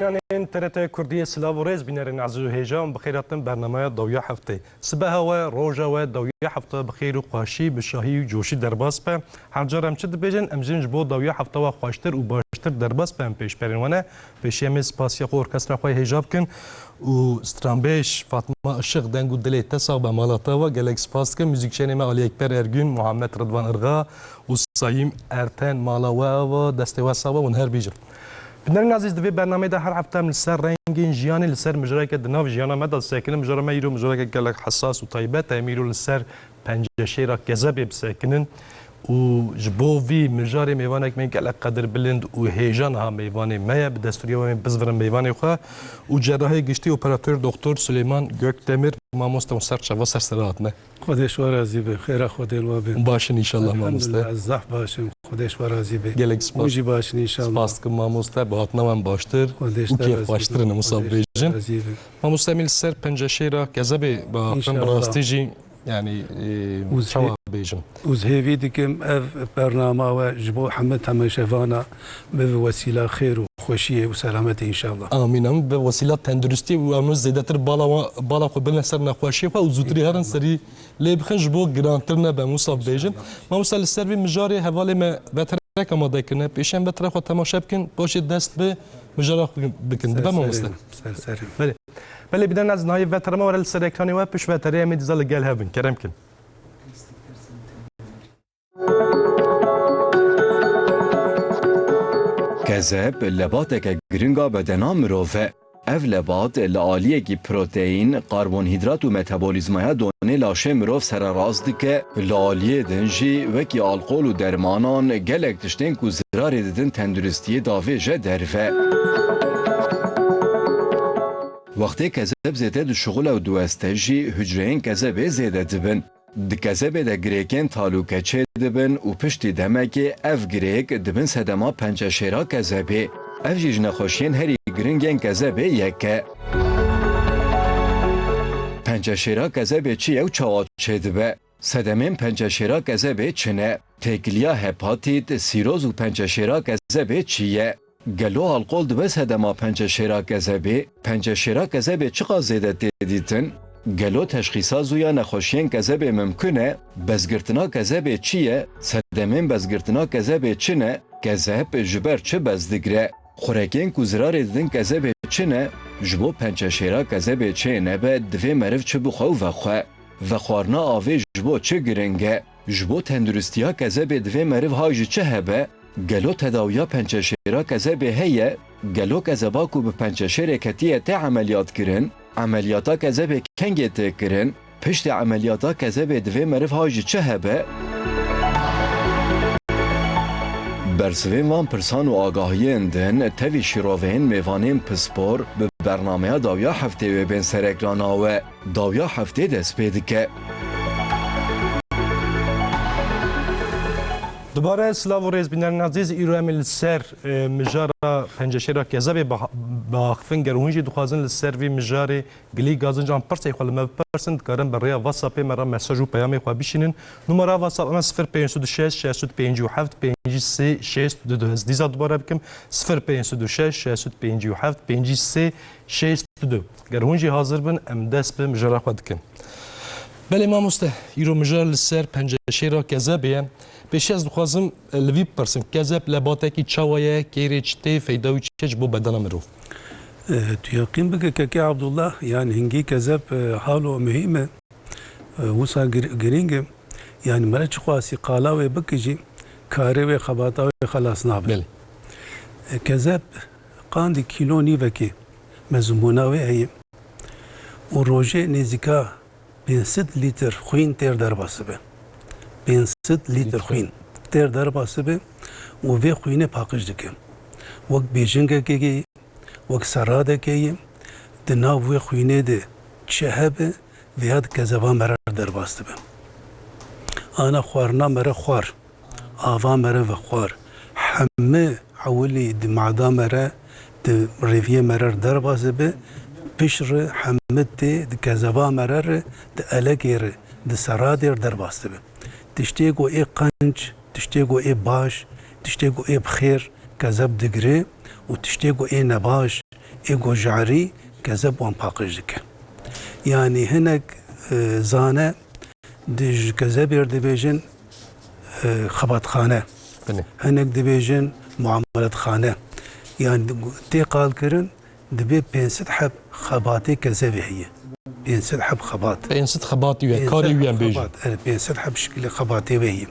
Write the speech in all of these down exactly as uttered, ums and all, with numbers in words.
Yanên T R T Kurdiyê silav û rêz bînerên ezîz û hêja, em bi xêr hatin bernameya dawiya heftê. Sibeha we, roja we, dawiya hefta bi xêr û xweşî, bi şahî û coşî derbas be. Her car em çi dibêjin, em jin ji bo dawiya hefta we xweştir û baştir derbas be, em pêşberên we ne. Pêşî em ê spasiya xwe orkestra xwe hêja bikin û stranbêj Fatma Işık deng û dilê te sax be, mala te ava, gelek spas dikim. Muzîkçenê me Ali Ekber Ergün, Muhammed Rıdvan Irga û Sayîm Erten, mala we ava, destê we sax be, hûn her bîjin. Bînerên ezîz, di vê bernameyê de her hefte em li ser rengên jiyanê, li ser mijareke di nav jiyana me de disekinin. Mijara me îro mijareke gelek hesas û taybet e. Em îro li ser penceşêra Kezebê bisekinin û ji bo vî mijarê mêvanek me gelek qedirbilind û hêja niha mêvanê me ye. Bi destûriya we em ê bizvirin mêvanê xwe û cerrahê giştî operator Doktor Suleyman Gökdemir. Mamoste, hûn ser çava ser sera hatine. Xwedê ji we razî be. Xêra Xwedê li we be. Baş in înşallah mamoste. Elhamdulillah, ez zehf baş im. Xwedê ji we razî be. Gelek spas. Hûn jî baş in înşallah. Spas dikim mamoste. Bi hatina we em baştir û kêfxweştir in, em wisa bêjin. Xwedê ji we razî be. Mamoste, em ê li ser penceşêra Kezebê biaxivin, bi rastî jî, yanî, e, çawa bêjim? Û ez hêvî dikim ev bernama we ji bo hemî temaşevana bibe wesîla xêr û xweşiyê û selametê înşallah. Amîn, amîn. Bibe wesîla tenduristiyê û em zêdetir bala wa-, bala xwe bine ser nexweşiyê xwe û zûtirî herin serî lê bixin ji bo girantir nebe, em wisa bêjin. Mamoste, li ser vî mijarê hevalê me veterek amade kirine. Pêşî em veterek xwe temaşe bikin, paşê dest bi mijara xwe bikin. Dibe mamoste? Ser serê me, ser serê me. Belê. Belê, bînerên ezîz, niha veterek me were li ser ekranê we, pişt veterê em ê dîsa li gel hev bin. Kerem kin. Kezeb lebateke giring a bedena mirov e. Ev lebat li aliyekî proteîn, karbonhîdrat û metabolîzmaya donê laşê mirov sererast dike, li aliyê din jî wekî alkol û dermanan gelek tiştên ku zirarê didin tenduristiyê davêje derve. Wextê kezeb zêde dişuxile û diweste jî, hucreyên kezebê zêde dibin. Di kezebê de girêkên talûke çêdibin û piştî demekê ev girêk dibin sedema penceşêra kezebê. Ev jî ji nexweşiyên herî giring ên kezebê yek e. Penceşêra kezebê çi ye û çawa çêdibe? Sedemên penceşêra kezebê çi ne? Têkiliya hepatît, sîroz û penceşêra kezebê çi ye? Gelo alkol dibe sedema penceşêra kezebê? Penceşêra kezebê çiqas zêde tê dîtin? Gelo teşxîsa zû ya nexweşiyên kezebê mimkun e? Bezgirtina kezebê çi ye? Sedemên bezgirtina kezebê çi ne? Kezeb ji ber çi bez digre? Xurekên ku zirarê didin kezebê çi ne? Ji bo penceşêra kezebê çê nebe, divê meriv çi bixwe û vexwe? Vexwarina avê ji bo çi giring e? Ji bo tenduristiya kezebê divê meriv hay ji çi hebe? Gelo tedawiya penceşêra kezebê heye? Gelo kezeba ku bi penceşêrê ketiye tê emeliyat kirin? Emeliyata kezebê kengê tê kirin? Piştî emeliyata kezebê divê meriv hay ji çi hebe? Bersivên van pirsan û agahiyên din tevî şîroveyên mêvanên pispor bi bernameya dawiya heftê wê bên ser ekrana we. Dawiya heftê dest pê dike. Dubare silav û rêz bînerên ezîz, îro em ê li ser, e, mijara penceşêra kezebê biha-, biaxivin. Ger hûn jî dixwazin li ser vî mijarê gilî gazincan pirsê xwe li me bipirsin, dikarin bi rêya WhatsAppê me re mesaj û peyamê xwe bişînin. Numara WhatsApp me sifir pênc sed û şeş, şeş sed pêncî û heft, pêncî sê şêst du du. Ez dîsa dubare bikim, sifir pênc sed û şeş, şeş sed pêncî û heft, pêncî sê şêst du. Ger hûn jî hazir bin, em dest bi mijara xwe dikin. Belê mamoste, îro mijar li ser penceşêra kezebê ye. Pêşî ez dixwazim, e, li vî bipirsim, kezeb lebatekî çawa ye, kêrê çi tê, feyda wî çi ye ji bo bedena mirov? E, tu yeqîn bike kekê Abdullah, yani hingî kezeb, e, halo muhîm e. E, wisa gir-, girîng e. Yani mere çiqasî qala wê bike jî, karê wê, xebata wê xelas nabe. Belê. E, kezeb qandî kîlo nîvekê mezmûna wê heye û rojê nêzîka pênc sed lîtir xwîn têr derbas dibe. Pênc sed lîtir xwîn têr derbas dibe û vê xwînê paqij dike. Wek bêjingekê, wek seradekê ye, di nav wê xwînê de çi hebe, vêya di kezeba me re derbas dibe. Ana xwarina me re xwar, ava me re vexwar, heme ewilî di mada me re, di rêviyê me re derbas dibe, pişt re heme tê di kezeba me re re, di elekê re, di seradê re derbas dibe. Tiştê ku ê qenc, tiştê ku ê baş, tiştê ku ê bi xêr kezeb digire û tiştê ku ê nebaş, ê ku jarî kezeb wan paqij dike. Yanî hinek, e, zane di ji kezebê re dibêjin, e, xebatxane. Belê. Hinek dibêjin muamelatxane. Yanî tê qalkirin, dibê pênc sed heb xebatê kezebê heye. Pênc sed heb xebat. Pênc sed xebatî wê, Pênc sed karê wî em heb bêjin. Xebat, evet, pênc sed heb şikilê xebatê wê heye.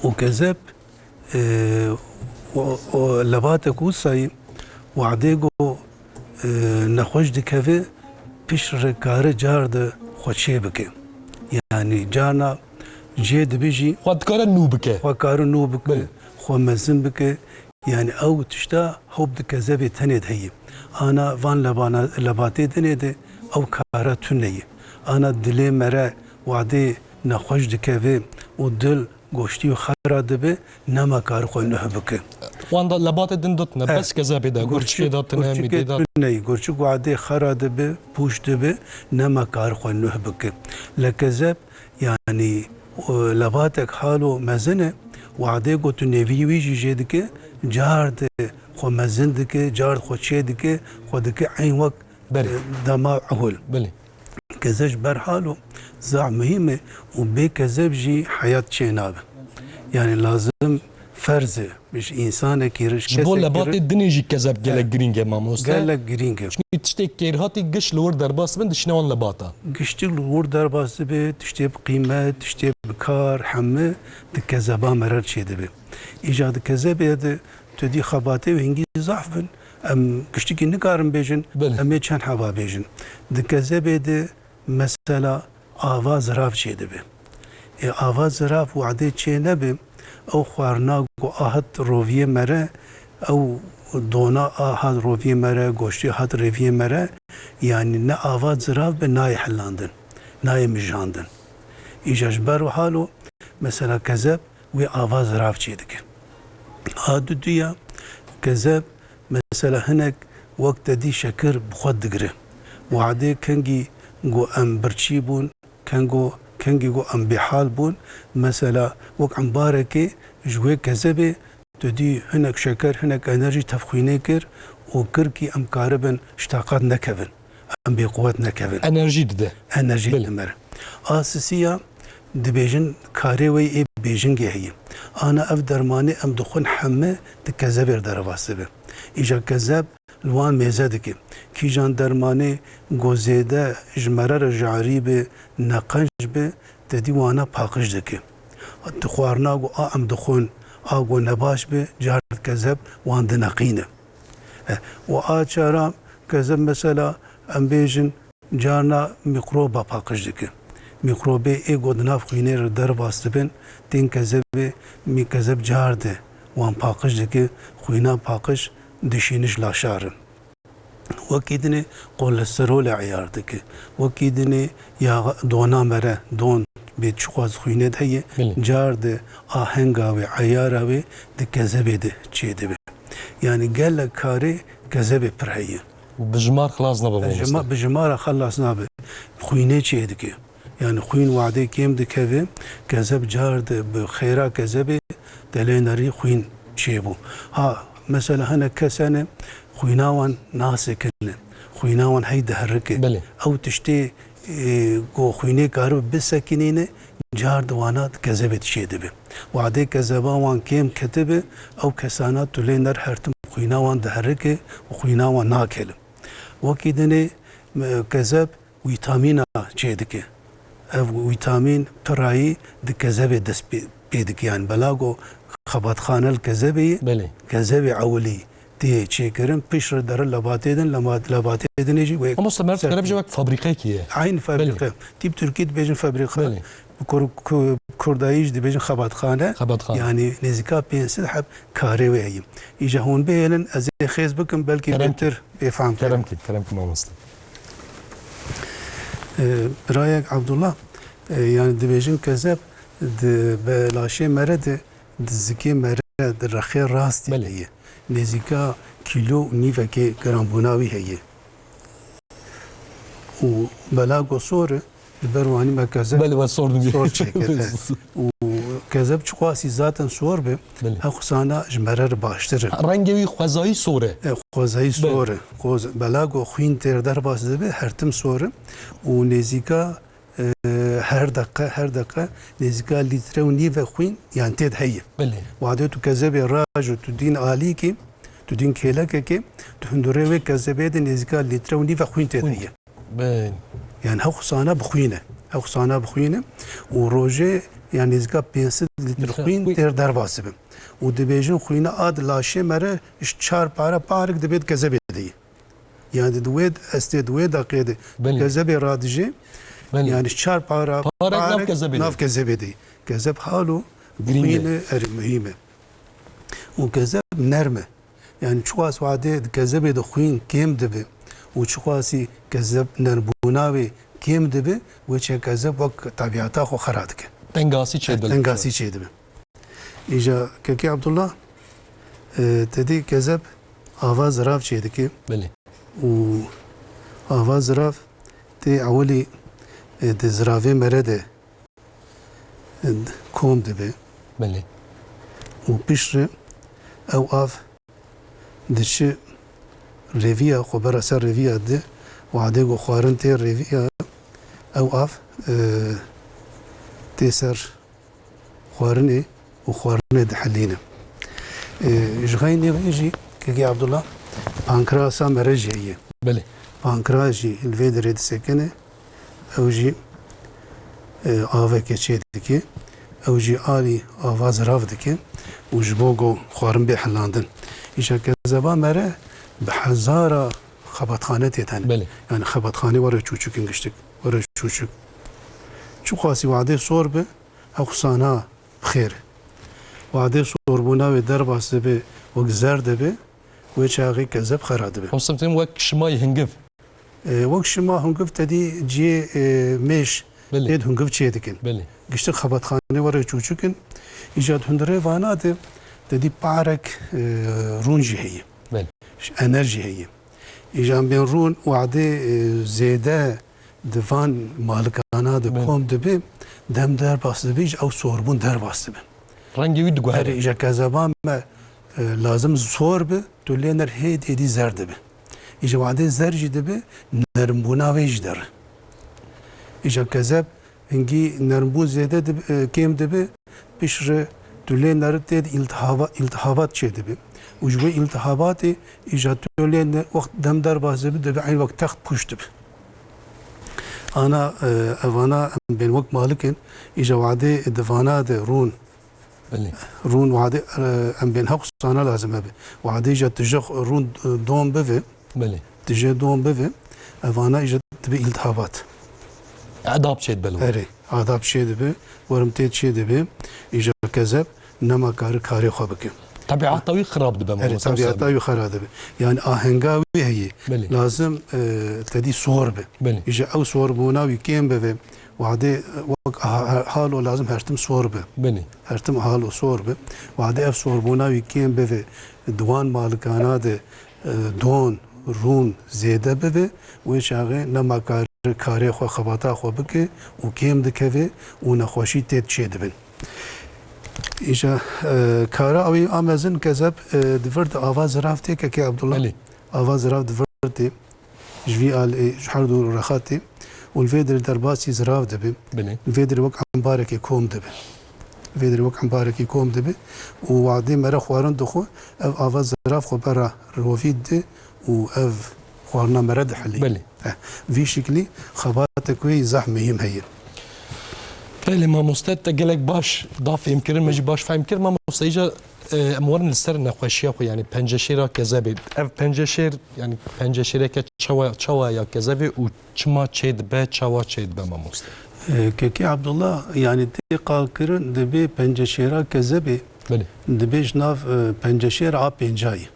Û kezeb, e, o, o lebatek wisa yî, wadê ku, e, nexweş dikeve, piştre kare car de xwe çê bike. Yanî carna cê dibe jî Xwe dikare nû bike. Xwe kare nû bike, Belê. Xwe mezin bike. Yanî ew tişta hop di kezebê tenê de heye. Ana van lebana, lebatê dinê de ew kara tune ye. Ana dilê mere wadê nexweş dikeve û dil goştî û xera dibe, nema kar xwe nuh bike. Wan da lebatê din dotine, Eh, bes kezebê de, gurçikê datine, gurçikê mîdê dat. Tune ye, gurçik wadê xera dibe, pûç dibe, nema kar xwe nuh bike. Le kezeb, yanî, o, lebatek halo mezin e, wadê ku tu nêvî wî jî jê dike, car de xwe mezin dike, car de xwe çê dike, xwe dike eyn wek, Belê. E, dema ehul. Belê. Kezeb ji ber halo zaf muhîm e û bê kezeb jî heyat çê nabe. Yanî lazim ferz e, ji însanekî re, ji Ji bo kesekî re lebatê dinê jî kezeb gelek Eh, girîng e mamoste. Gelek girîng e. Çünkü tiştê kêrhatî giş li wir derbas dibin, dişine wan lebata. Giştî li wir derbas dibe, tiştê bi qîmet, tiştê bi kar, heme di kezeba me re çê dibe. Îca di kezebê de tu dî xebatê û hingî zaf bin. Em giştikî nikarin bêjin, Belê. Em ê çend heba bêjin. Di kezebê de mesela ava zirav çê dibe. Ê ava zirav wadê çê nebe, ew xwarina ku a hat roviyê me re, ew dona a hat roviyê me re, goştê hat reviyê me re, yanî ne ava zirav be nayê hilandin, nayê mijandin. Îja ji ber halo, mesela kezeb, wê ava zirav çê dike. A duduya, kezeb, mesela hinek wek te dî şekir bi xwe digire. Wadê kengî ku em birçî bûn, kengo, kengî ku em bêhal bûn, mesela wek embarekê ji wê kezebê tu dî hinek şeker, hinek enerjî tev xwînê kir û kir kî em karibin ji taqat nekevin. Em bêquwet nekevin. Enerjî dide. Enerjî Belê. Dide me re. A sisiya dibêjin karê wê ê bêjingê heye. Ana ev dermanê em dixwin heme di kezebê re derbas dibe. Îja kezeb li wan mêze dike. Kîjan dermanê ku zêde ji me re re jarî be, neqenc be, te dî wana paqij dike. Di xwarina ku a em dixwin, a ku nebaş be, car di kezeb wan dineqîne. Eh, û a çara kezeb mesela em bêjin carna mîkroba paqij dike. Mîkrobê ê ku di nav xwînê re derbas dibin, tên kezebê, mî-, kezeb car de wan paqij dike, xwîna paqij dişîne ji laşa re. Wekî dinê kolesterolê eyar dike. Wekî dinê ya dona me re, don bê çiqas xwînê de heye, Belê. Car de ahenga wê, eyara wê di kezebê de çê dibe. Yanî gelek karê kezebê pir heye. Û bi jimar xilas nabe, Bi mamoste. jima-, bi jimara xilas nabe. Xwînê çê dike. Yanî xwîn wadê kêm dikeve, kezeb car de bi xêra kezebê delê nerî xwîn çêbû. Ha, mesela hinek kes hene, xwîna wan nasekine. Xwîna wan hey diherike. Belê. Ew tiştê, e, ku xwînê karibe bisekinîne, car di wana di kezebê de çê dibe. Wadê kezeba wan kêm ketibe, ew kesana tu lê ner her tim xwîna wan diherike û xwîna wan nakele. Wekî dinê, e, kezeb wîtamîna çê dike. Ev wîtamîn pirayî di kezebê dest pê, pê dike. Yanî bela ku xebatxane li kezebê ye, Belê. Kezebê ewilî tê çêkirin, piştre dere lebatê din, lema-, lebatê dinê jî wê Ama Semer ser dikare bije wek fabrîqekî ye. Eyn fabrîqe. Belê. Tî bi Tirkî dibêjin fabrîqe. Belê. Bi kur-, ku-, kurdayî jî dibêjin xebatxane. Xebatxane. Yanî nêzîka pênc sed heb karê wê heye. Îja hûn bihêlin, ez ê xêz bikim, belkî Kerem bêtir bêfam Kerem kirin. Kî, kerem kî mamoste. E, birayek Abdullah, e, yanî dibêjin kezeb di be laşê mere de, di zikê mere, di rexê rastî Belê. De ye. Nêzîka kîlo û nîvekê giranbûna wî heye. Û bela ku sor e, li ber wanî me kezeb Belê, we sor dibî. Sor çêkir, e. Û kezeb çiqasî zaten sor be, Belê. Hewxisana ji mere re baştir e. Rengê wî xwezayî sor e. E, xwezayî Belê. Sor e. Xwez-, bela ku xwîn têr derbas dibe, her tim sor e. Û nêzîka, e, her deqe, her deqe nêzîka lître û nîve xwîn, yani têd heye. Belê. Wadê tu kezebê rajo, tu dîn alîkî, tu dîn kêlekekê, tu hundurê wê kezebê de nêzîka lître û nîve xwîn têd Xwîn. Heye. Belê. Yani hewxisana bi xwîn e. Hewxisana bi xwîn e. Û rojê yani nêzîka pênc sed lître Lître xwîn xwîn. Têr derbas dibe. Û dibêjin xwîna a di laşê mere ji çar para parek dibe di kezebê de ye. Yani di wê, ez tê di wê deqê de Belê. Kezebê radijê, Belê. Yani ji çar para Parek nav parek kezebê de. Nav kezebê de ye. Kezeb halo Girîng e. Xwîn e, erê muhîm e. Û kezeb nerm e. Yani çiqas wadê di kezebê de xwîn kêm dibe û çiqasî kezeb nermbûna wê kêm dibe, wê çe kezeb wek tebiata xwe xera dike. Tengasî çê dike. Tengasî çê dibe. Îja Kekê Abdullah, e, te dî kezeb ava zirav çê dike. Belê. Û ava zirav tê ewilî, e, di ziravê mere de kom dibe. Belê. Û piştre ew av diçi rêviya, xwe bera ser rêviya di, wadê ku xwarin tê rêviya, ew av, e, tê ser xwarinê û xwarinê dihilîne. E, ji xeynê wê jî, Kekê Abdullah, pankrasa mere jî heye. Belê. Pankras jî li vê derê disekine. Ew jî, e, aveke çê dike. Ew jî alî ava zirav dike û ji bo ku xwarin bê hilandin. Îşa kezeba mere bi hezara xebatxane tê tene. Belê. Yani xebatxane were çûçik in giştik. Were çûçik. Çiqasî wadê sor bi, hewxisana bi xêr. Wadê sorbûna wê derbas dibe, wek zer dibe, wê çaxê kezeb xera dibe. Hewsa tim wek şimayê hingiv. E, wek şima hungiv te dî cihê, e, mêş Belê. Têd hungiv çê dikin. Belê. Giştin xebatxanê were çûçik in. Îca di hundirê vana de te dî parek, e, rûn jî heye. Belê. Ji ener jî heye. Îca em bên rûn wadê, e, zêde di van malikana de Belê. Kom dibe, dem derbas dibe, ji ew sorbûn derbas dibe. Rengê wî diguhere. Erê, îja kezeba me, e, lazim sor bi, tu lê ner hê dê dî zer dibi. Îja wadê zer jî dibi, nermbûna wê jî der. Îja kezeb hingî nermbûn zêde dibi, e, kêm dibi, piştre tu lê ner tê de îltihaba-, îltihabat çê dibi. Û ji wê îltihabatê îja tu lê ne-, wext dem derbas dibi, dibi eyn wek text pûş dibi. Ana, e, evana em bên wek malik in, îja wadê di vana de rûn, Belê. Rûn wadê, e, em bên heq sana lazim hebe. Wadê îja tije rûn, e, dom bive, Belê. Tije dom bive, evana îja dibe îltihabat. Edab çê dibe lo. Erê, adab çê dibe, werim tê çê dibe, îja kezeb nema kari karê xwe bike. Tabiata wî xirab dibe, Erê, mamoste, tabiata wî xera dibe. Yani ahenga wî heye. Belê. Lazim, e, tedî sor be. Belê. Îja ew sorbûna wî kêm bive. Wadê, e, wek ha-, ha-, halo lazim her tim sor be. Belê. Her tim halo sor be. Wadê ev sorbûna wî kêm bive. Di wan malikana de, e, don, rûn zêde bibe. Wê çaxê nema kar karê xwe, xebata xwe bike û kêm dikeve û nexweşî tê çê dibin. Îja, e, kara ew ê a mezin kezeb, e, di vir de ava zirav tê, Kekê Abdullah. Belê. Ava zirav di vir tê. Ji vî alê, ji her du rexa tê. Û li vê derê derbasî zirav dibe. Belê. Li vê derê wek embarekê kom dibe. Li vê derê wek embarekê kom dibe. Û wadê mere xwarin dixwe, ev ava zirav xwe bera rovî dide û ev xwarina mere dihilî. Belê. Eh, vî şiklî xebatek wê zehf muhîm heye. Belê mamoste, te gelek baş da fêhmkirin, me jî baş fehm kir. Mamoste, îja, e, em werin li ser nexweşiya xwe, yani penceşêra kezebê. Ev penceşêr, yani penceşêreke çawa, çawa ya kezebê û çima çê dibe, çawa çê dibe mamoste? E, Kekê Abdullah, yani tê qalkirin dibê penceşêra kezebê, Belê. Dibê ji nav, e, penceşêr a pêncayî.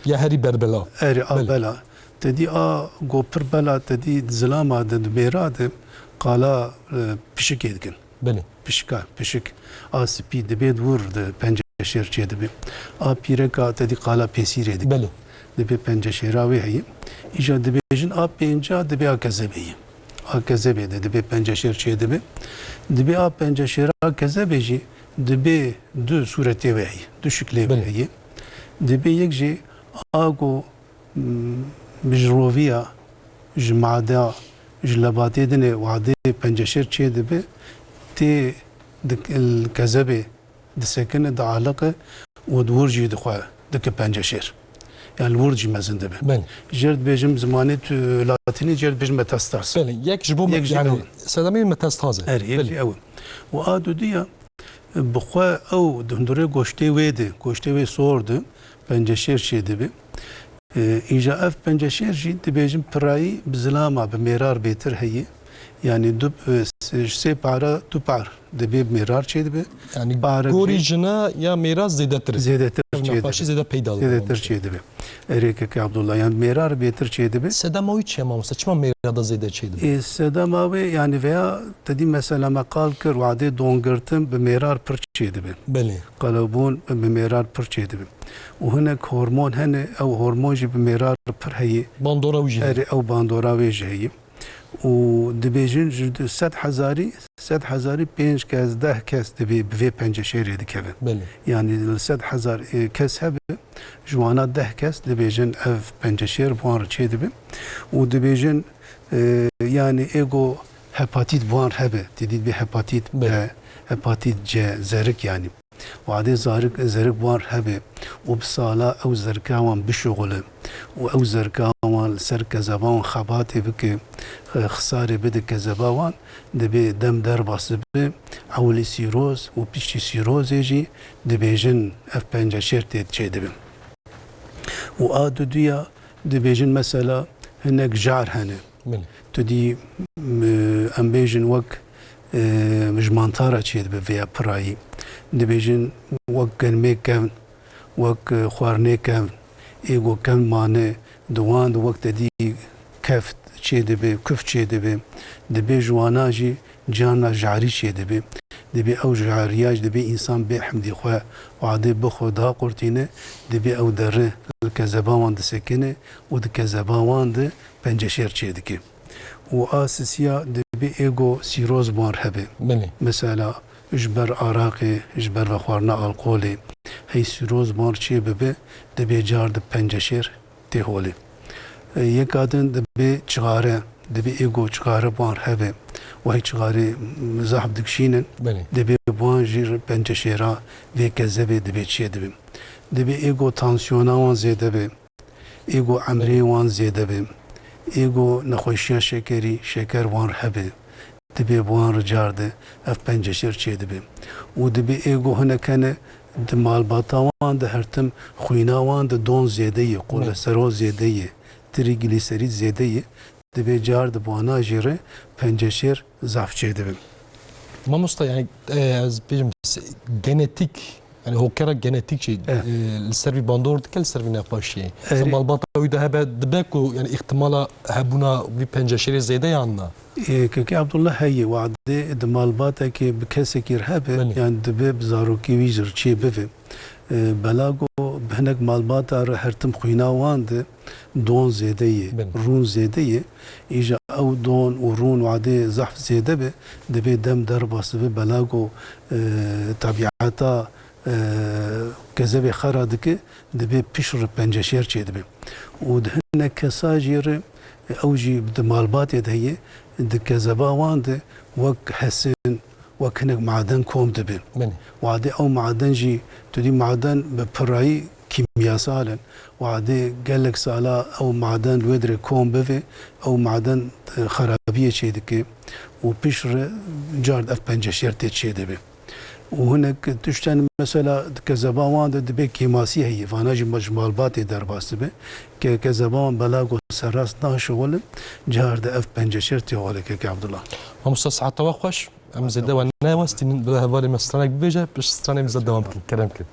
Ya herî berbela. Erê, a Belê. Bela. Te dî a go pir bela, te dî di zilama de, di mêra de qala, e, pişikê dikin. Belê. Pişika, pişik. A spî dibê di wir de penceşêr çê dibe. A pîreka te dî qala pêsîrê dibe. Belê. Dibê penceşêra wê heye. Îja dibêjin a pênca dibê a kezebê ye. A kezebê de dibê penceşêr çê dibe. Dibê a penceşêra kezebê jî dibê du sûretê wê heye, du şiklê wê Belê. heye. Dibê yek jî a ku, m, ji roviya, ji mada, ji lebatê dinê wadê penceşêr çêdibe, tê di, li kezebê disekine, dialiqe û di wir jî dixwe dike penceşêr. Yani li wir jî mezin dibe. Belê. Jêr dibêjim zimanê tu latînî, jêr dibêjim metastas. Belê, yek ji bo Yek jî yani ew. sedemê metastaz e. Her yek Belê. jî ew. Û a dudiya bi xwe ew di hundirê goştê wê de, goştê wê sor de penceşêr çêdibe. E, îja ev penceşêr jî dibêjin pirayî bi zilama, bi mêrar bêtir heye. Yani du, e, s-, ji sê para du par dibê mêrar çêdibe. Yani Para gorî jî jina ya mêra zêdetir e. zêdetir Ev çêdibe. nexweşî zêde peyda dibe. Zêdetir çêdibe. Erê keke Abdullah, yani mêrar bêtir çêdibe. Sedema wî çi ye mamoste? Çima mêra da zêde çêdibe? E, sedema wê yani veya te dî mesela me qal kir, wadê dongirtin bi mêrar pir çêdibe. Belê. Qelewbûn bi mêrar pir çêdibe. Û hinek hormon hene, ew hormon jî bi mêrar pir heye. Bandora wî jî heye. Erê ew bandora wê jî heye. Û dibêjin ji sed hezarî, sed hezarî pênc kes, deh kes dibê bi vê penceşêrê dikevin. Belê. Yani li sed hezar, e, kes hebe, ji wana deh kes dibêjin ev penceşêr bi wan re çêdibe. Û dibêjin, e, yani êgo hepatit bi wan re hebe, tê dî dibê hepatit Belê. B, hepatit C, zerik yani. Wadê zarik, zerik wan hebe û bi sala ew zerika wan bişuxule û ew zerika wan li ser kezeba wan xebatê bike, xisarê bide kezeba wan, dibê dem derbas dibe, ewilî sîroz û piştî sîrozê jî dibêjin ev penceşêr tê çêdibin. Û a duduya dibêjin mesela hinek jar hene. Belê. Tu dî, m-, em bêjin wek, e, ji mantara çêdibe vêya pirayî. Dibêjin wek genmê kevn, wek, e, xwarinê kevn. Ê ku kevn mane, di wan de wek te dî keft çêdibe, kuf çêdibe. Dibê ji wana jî carna jarî çêdibe. Dibê ew jariya jî dibê însan bê hemdî xwe wadê bixwe daqurtîne, dibê ew derre li kezeba wan disekine û di kezeba wan de penceşêr çêdike. Û a sisiya dibê êgo sîroz wan hebe. Belê. Mesela ji ber araqê, ji ber vexwarina alkolê, hey sîroz wan çê bibe, dibê car di penceşêr tê holê. E, yeka din dibê çixare, dibê êgo çixare wan hebe. Wahî çixarê zahf dikşînin, Belê. dibê wan jî penceşêra vê kezebê dibê çê dibe. Dibê êgo tansiyona wan zêde be. Êgo emrê wan zêde be. Êgo nexweşiya şekerî, şeker wan hebe. Dibê bi wan re car de ev penceşêr çêdibe. Û dibê êgo hinek hene di malbata wan de her tim xwîna wan de don zêde ye, kolestero zêde ye, trîglîserîd zêde ye. Dibê car di bi wana jî re penceşêr zaf çêdibin. Mamosta, yani, e, ez bêjim, se-, genetik, yani hokera genetik jî, Eh. e, li ser vî bandor dike, li ser vî nexweşiyê. Erê. Mesela malbata wî de hebe dibe ku, yani, îhtimala hebûna vî penceşêrê zêde yan na? Ê, Kekê Abdullah heye, wadê di malbatekê bi kesekî re hebe, Belê. yan dibe bi zarokê wî jî re çê bive. Ê, belago bi hinek malbata re her tim xwîna wan de don zêde ye, Belê. rûn zêde ye. Îja ew don û rûn wadê zehf zêde be, dibê dem derbas dibe, belago, ê, tebîeta, ê, kezebê xera dike, dibê pişt re penceşêr çêdibe. Û di hinek kesa jî re, ew jî di malbatê de heye, di kezeba wan de wek hesin, wek hinek maden kom dibe. Belê. Wadê ew maden jî, tu dî maden bi pirayî kîmyasal in. Wadê gelek sala ew maden li wê dirê kom bive, ew maden, e, xerabiyê çêdike û pişt re car ev penceşêr tê çêdibe. Û hinek tiştên mesela di kezeba wan de dibê kêmasî heye, vana jî ma-, ji malbatê derbas dibe. Ke kezeba wan belago serrast naşixulin, car de ev penceşêr tê holê Keke Abdullah. Mamosta, saeta we xweş. Em zêde we newestînin, bi hevalê me stranek bibêje, pişt stranê em zêde dewam bikin. Kerem ke.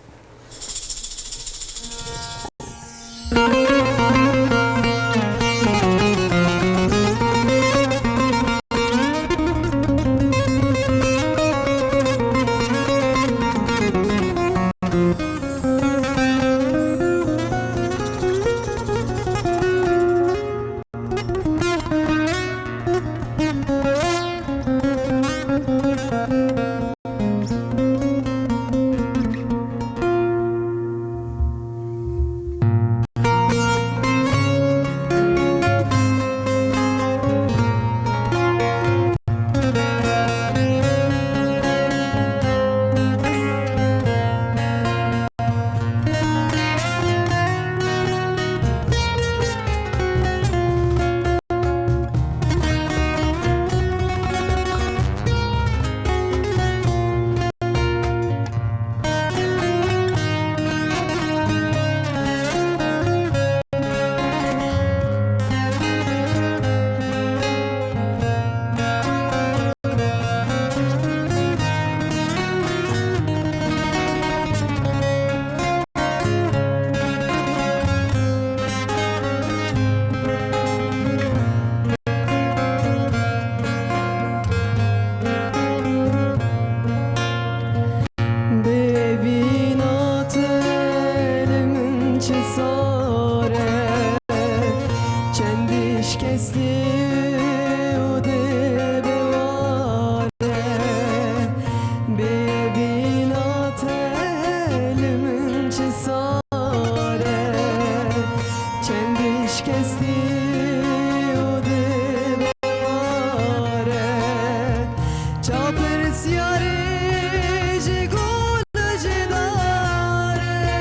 pirsyarê ji gul û ji dar e.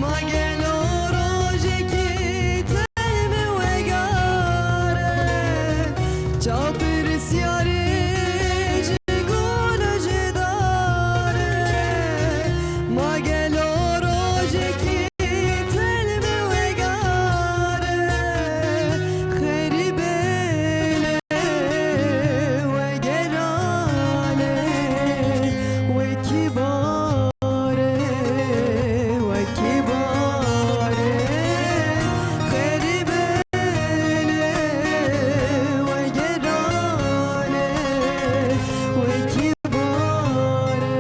Ma gelo rojekî telm wegare. Çaw pirsyarê ji gul û ji dar e. Ma gelo rojekî telm wegare. Xerîbê lê wegerane. Wekî barê, wekî barê. Xerîbê lê wegerane. Wekî barê,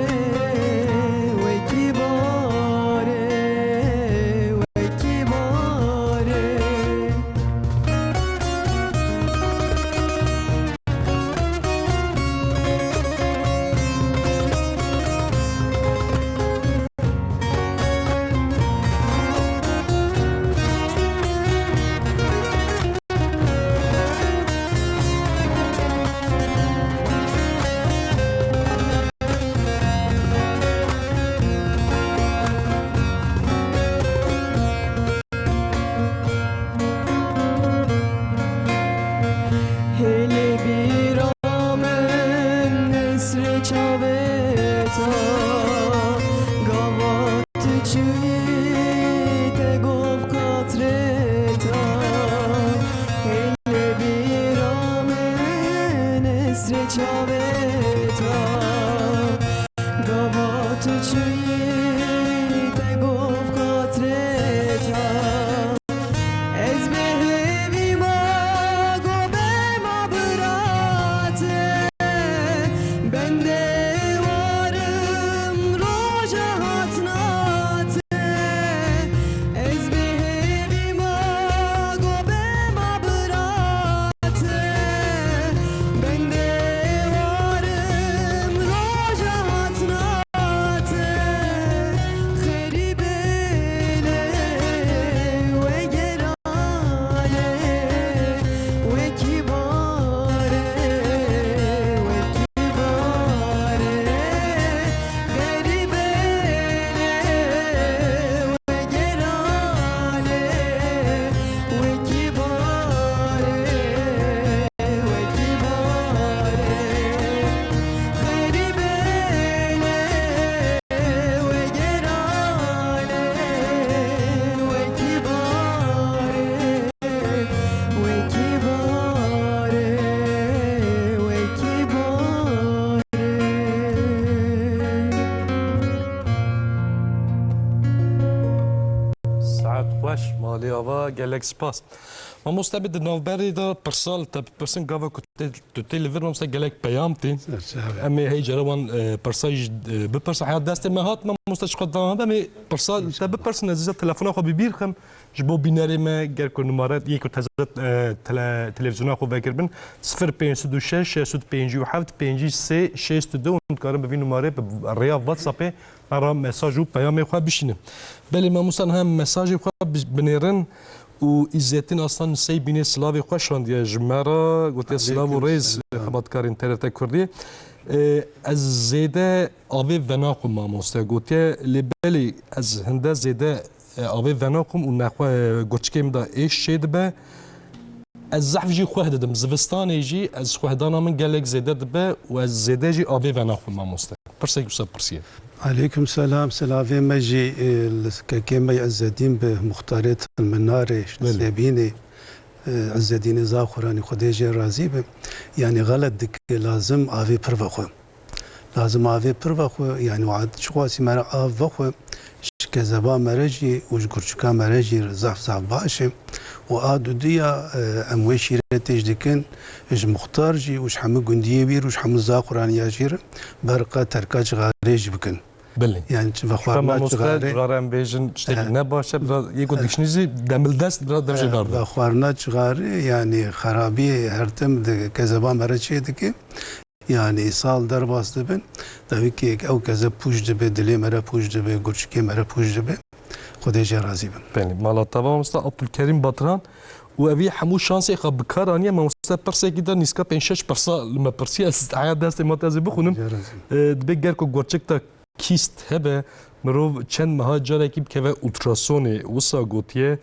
wekî barê, wekî barê. Hêlê bîra min nesrê çavê te, gava tu çûyî te gov qatrê te. Hêlê bîra min nesrê çavê te, gava tu çûyî te gov qatrê te. Ez bi hêvî ma go be ma birate, bendê warim roja hatnate. Ez bi hêvî ma go be ma birate, bendê warim roja hatnate. Xerîbê lê wegerane, wekî barê, wekî barê. Xerîbê lê wegerane, wekî barê, wekî barê. Xerîbê lê wegerane, wekî barê, wekî barê, wekî barê. Saet xweş, malê ava, gelek spas. Mamoste, bi di navberê de pirsa li te bipirsin, gava ku tê, tu tê li vir, mamoste, gelek peyam tê. Ser çavê. Em ê hey cara wan, e, pirsa jî, e, bipirsin. Heya destê me hat, mamoste, ji xwe dana, em ê pirsa li te bipirsin, ez dîsa telefona xwe bi bîr xim. Ji bo bînerê me, ger ku numare yê ku teze, e, tele-, televîzyona xwe vekiribin, sifir pênc sed û şeş, şeş sed pêncî û heft, pêncî sê şêst û du, hûn dikarin bi vî numarê bi rêya WhatsAppê me re mesaj û peyamê xwe bişînin. Belê mamoste, niha em mesajê xwe bi-, binêrin û Îzzetîn Aslan Seybînê silavê xwe şandiye ji me re, gotiye, Aleyküm silav û rêz, selam, xebatkarên T R T Kurdî. E, ez zêde avê venaxwim mamoste, gotiye, lê belê ez hinde zêde e, avê venaxwim û nexwe, e, gurçikê min de êş çêdibe. Ez zehf jî xueh didim. Zivistanê jî ez xuehdana min gelek zêde dibe û ez zêde jî avê venaxwim mamoste. Pirsek wisa pirsiye. Aleyküm selam. Silavê me jî, e, li kekê me Îzzetîn bi muxtarê Tilminarê, Belê. Sebînê, e, Îzzetînê Zaxuranî, Xwedê jê razî be. Yanî xelet dike, lazim avê pir vexwe. Lazim avê pir vexwe, yanî, wa çiqasî me re av vexwe, ji kezeba me re jî û ji gurçika me re jî zaf, zaf baş e. Û a dudiya, e, em wê şîretê jî dikin, ji muxtar jî û ji hemû gundiyê wî re û ji hemû Zaxuraniya jî re berqa terka cixarê jî bikin. Belê. Yanî, çi vexwarina cixarê, cixarê em bêjin, tiştekî, e, ne baş e, bira, yê ku, e, dikişînî jî demildest, bira dev jê, e, berde. Vexwarina cixarê, yanî, xerabiyê her tim di kezeba me re çê dike. Yanî sal derbas dibin, tevî ku ew kezeb pûç dibe, dilê me re pûç dibe, gurçikê me re pûç dibe. Xwedê jê razî bin. Belê, mala te va mamoste. Abdulkerîm Batran, û evî hemû şansê xwe bi kar aniye. Mamoste pirsekî de nîska pênc şeş pirsa li me pirsiye, ez heya destê me tezê bixwînim. Rica ederim. E, dibê ger ku gurçik te kîst hebe, mirov çend meha carekî bikeve ultrasonê, wisa gotiye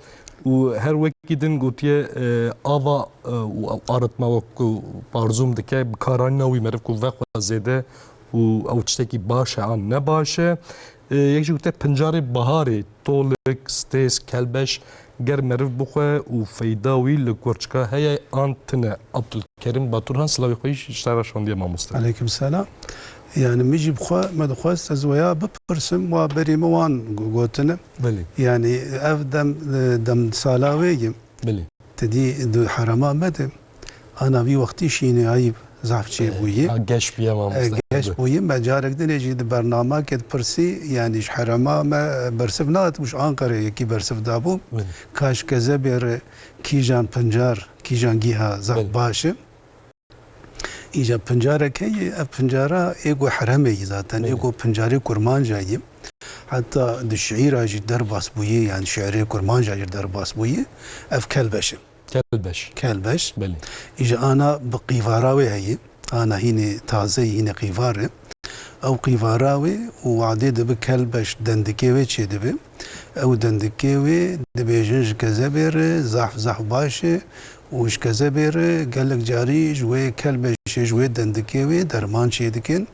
û her wekî din gotiye, e, ava, e, û aritma wek ku parzûm dike, bi kar anîna wî meriv ku vexwe zêde û ew tiştekî baş e an ne baş e. E, yek jî gotiye pincarê biharê, tolik, stêz, kelbeş, ger meriv bixwe û feyda wî li gurçika heye an tine? Abdulkerim Baturhan, silavê xwe jî ji te re şandiye, mamoste. Aleykum selam. Yani min jî bi xwe me dixwest ez weya bipirsim, wa berî min wan go-, gotine. Belê. Yani ev dem, e, dem sala wê ye. Belê. Te dî di herema me de ana vî wextî şînê ayîb zaf çêbûyî. Ha, geş bûye, mamoste. E, geş bûyî. Me carek dinê jî di bernamekê dipirsî, yani ji herema me bersiv nehat, û ji Anqerê yekî bersiv dabû. Belê. Ka ji kezebê re kîjan pincar, kîjan gîha zaf Belê. baş e. Îca pincarek heye, ev pincara ê ku heremê yî zaten, ê Belê. ku pincarê kurmanca yî. Heta di şiîra jî derbas bûyî, yani şiîrê kurmanca jî derbas bûyî, ev kelbeş e. Kelbeş. Kelbeş. Belê. Îja ana bi qîvara wê heye. Ana hînê taze yî, hînê qîvar e. Ew qîvara wê û wadê dibi kelbeş dendikê wê çêdibe. Ew dendikê wê dibêjin ji kezebê re zahf zahf baş e û ji kezebê re gelek carî ji wê kelbeşê, ji wê dendikê wê derman çêdikin.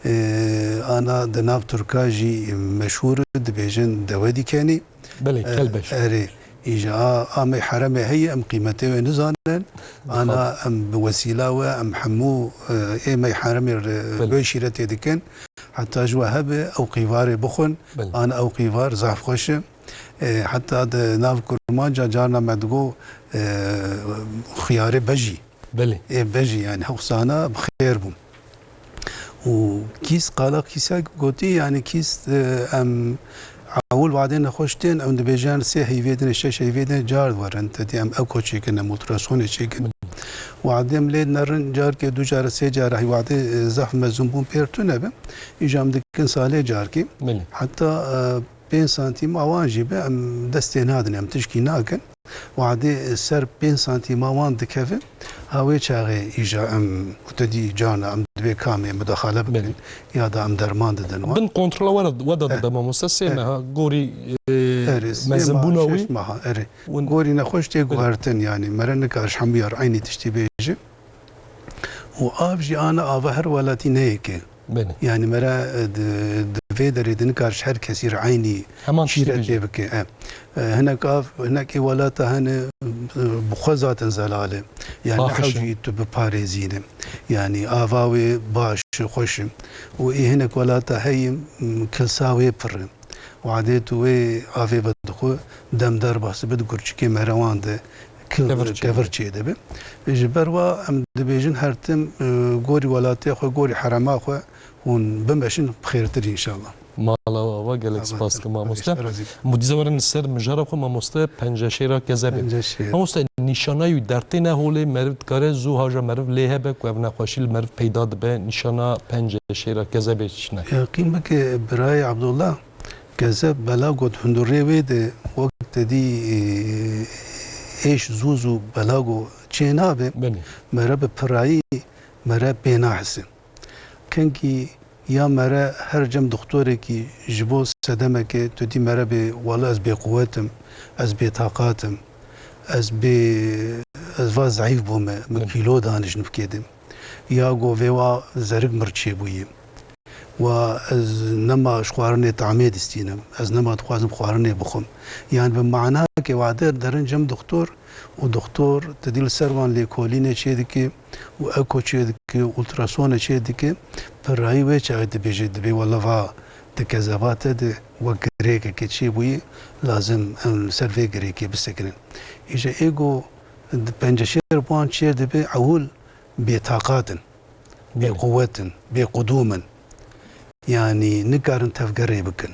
Ee, ana di nav Tirka jî meşhûr e, dibêjin dewe dikenî. Belê, Ee, kelbeş. Erê, îja a, a mey heremê heye, em qîmetê wê nizanin. Ana em bi wesîla we, em hemû, e, ê mey heremê re Belê. wê şîretê dikin. Heta ji we hebe ew qîvarê bixwin. Belê. Ana ew qîvar zaf xweş e. E, heta di nav kurmanca carna me digo, e, xiyarê bejî. Belê. Ê bejî, yani hewsana bi xêr bû. Û kîst, qala kîsa gotî, yani kîst, e, em ewil wadê nexweş tên, em dibêjin sê heyvê dinê, şeş heyvê dinê car werin, te dî em eko çêkin, em ultrasonê çêkin. Belê. Wadê em lê nerin, carkê du cara, sê cara, hey wadê, e, zaf mezin bûn pêr tune be. Îja em dikin salê carkê. Belê. Heta, e, pênc santîm awan jî be, em destê nadin, em tişkî nakin. Wadê ser pênc santîma wan dikeve, ha wê çaxê îja em ku te dî carna em dibê kamê mudaxale bikin Belê. ya da em derman didin wan. Bin kontrola we de, we de Eh. dide mamoste, sê Eh. meha gorî, e, Erê, sê mezinbûna meha, wî. şeş meha, erê. Win- Gorî nexweş tê Belê. guhertin, yani mere nikar ji hemû yar eynî tiştî bêje. Û av jî ana ava her welatî neyeke. Belê. Yani mere, e, di, di vê derê di nikar ji her kesî re eynî Heman tiştî şîre bêje. tê bike. E, e, hinek av, hinek ê welata hene, e, bi xwe zaten zelal e. Yani Paqij e. ne hewcî tu biparêzîne. Yani ava wê baş, xweş e. Û ê hinek welata heye, m, kilsa wê pir e. Wadê tu wê avê vedixwe, dem derbas dibe, di gurçikê merewan de kil-, Kevir çê kevir dibe. çê dibe. Ji ber wa em dibêjin her tim, e, gorî welatê xwe, gorî herema xwe hûn bimeşin bi xêrtir înşallah. Mala we ava, gelek Ava spas te. dikim mamoste. Xwedê ji te razî be. Em dîsa werin li ser mijara xwe mamoste, penceşêra kezebê. Penceşêr. Mamoste, nîşanayî wî dertê ne holê, meriv dikare zû haja meriv lê hebe ku ev nexweşî li meriv peyda dibe, nîşana penceşêra kezebê çi ne? Yaqîn bike birayê Abdullah, Kezeb belago di hundurê wê de wek te dî, e, êş zû zû belago çê nabe. Belê. Mere bi pirayî mere pê nahise. Kengî ya mere her cem doktorekî ji bo sedemeke tu dî mere bê, wala ez bêquwet im, ez bêtaqat im, ez bê, ez va zeîf bûme, min Belê. kîlo danî ji nivkê de. Ya go vê wa zerik mir çêbûyî. Wa ez nema ji xwarinê tamê distînim. Ez nema dixwazim xwarinê bixwim. Yani bi manake wade derin cem doktor û doktor te dî li ser wan lêkolînê çê dike û eko çê dike, ultrasone çê dike. Pirayî wê çaxê dibêje, dibê wele va di kezeba te de wek girêkeke çê bûyî, lazim em li ser vê girêkê bisekinin. Îje ê go di penceşêr bi wan çêr dibe ewil bêtaqat in. Belê. Bêquwet in, bêqudûm in. Yanî nikarin tevgerê bikin.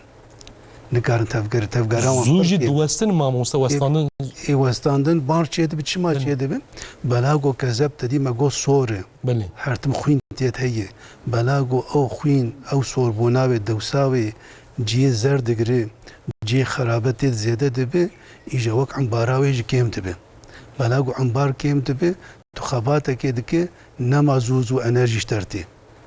Nikarin tevgerê, tevgera wan Zû jî pir kêm. diwestin mamoste, Ê, westandin. ê westandin, bar çê dibi, çima Belê. çê dibi? Belago kezeb te dî me got sor e. Belê. Her tim xwîn têt heye. Belago ew xwîn, ew sorbûna wê, dewsa wê, cihê zer digire, cihê xerabe têt zêde dibi, îje wek embara wê jî kêm dibi. Belago embar kêm dibe, tu xebatekê dike, nema zû zû enerjî ji te re tê.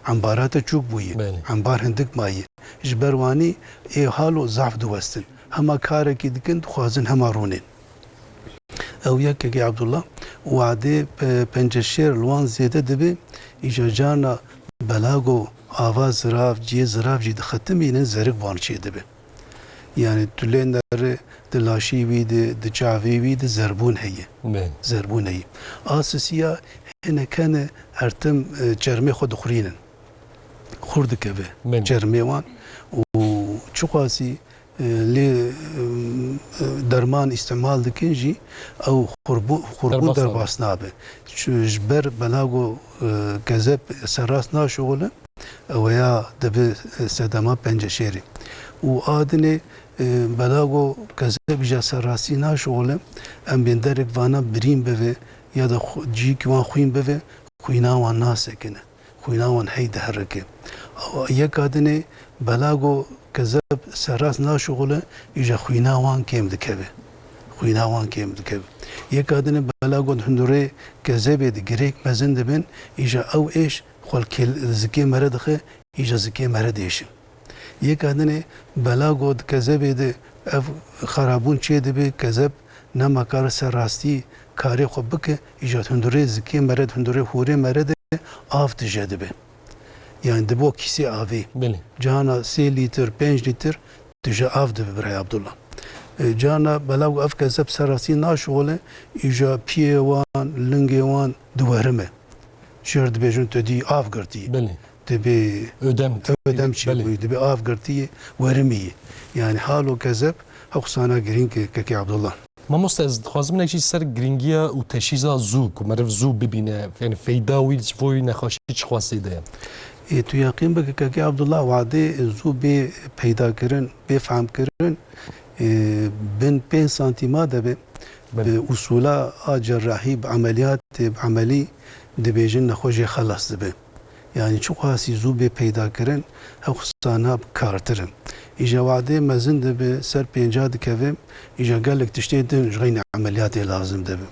Embarate çûk bûye. Belê. Embar hindik maye. Ji ber wanî ê halo zaf diwestin. Hema karekî dikin, dixwazin hema rûnên. Ew yek kekê Abdullah, wadê pe-, penceşêr li wan zêde dibe, îja carna belago ava zirav, cihê zirav jî dixetimînin, zerik wan çê dibe. Yani tu lê nere di laşî wî de, di çavê wî de zerbûn heye. Belê. Zerbûn heye. A sisiya hinek hene her tim, e, çermê xwe dixurînin. Xur dikeve Belê. Çermê wan û çiqasî, e, lê, e, derman îstimal dikin jî ew xurbû-, xurbûn Derbas nabe. Derbas nabe. Çi-, ji ber belago, e, kezeb serrast naşixule, ew ya dibe, e, sedema penceşêrê. Û a dinê, e, belago kezeb îja serrastî naşixule, em bên derek vana birîn bive ya da xu-, cihîkî wan xwîn bive, xwîna wan nasekine. Xwîna wan hey diherike. Yeka dinê belago kezeb serrast naşixule, îja xwîna wan kêm dikeve. Xwîna wan kêm dikeve. Yeka dinê belago di hundurê kezebê de girêk mezin dibin, îja ew êş xwe li kêl-, zikê mere dixe, îja zikê mere dêşin. Yeka dinê belago di kezebê de ev xerabûn çê dibe, kezeb nema kare ser rastî karê xwe bike, îja di hundurê zikê mere, di hundurê hûrê mere de av tije dibe. Yani dibo kîsê avê. Belê. Cana sê lîtir, pênc lîtir tije av dibe birayê Abdullah. E, cana belago ev kezeb ser rastî naşixule, îja piyê wan, lingê wan diwerime. Şêr dibêjin tu dî av girtî. Belê. Dibê Ödem. Ödem çêbûyî, Belê. Dibê av girtî, werimî. Yani halo kezeb hewsana girîng e, kekê Abdullah. Mamoste, ez dixwazim hinek jî ser girîngiya û teşhîza zû, ku meriv zû bibîne, yani feyda wî ji bo wî nexweşî çi xwastê de ye? Ê, tu yaqîn bike, kekê Abdullah, wadê zû bê peydakirin, bê fehmkirin, ê, bin pênc santîma de be, Belê. Bi usûla a cerrahî, bi emeliyatê, bi emelî dibêjin nexweşê xelas dibe. Yani çiqasî zû bê peydakirin, ew xisana bi kartir in. Îja wadê mezin dibe, ser pênca dikeve, îja gelek tiştê din ji xeynî emeliyatê lazim dibe.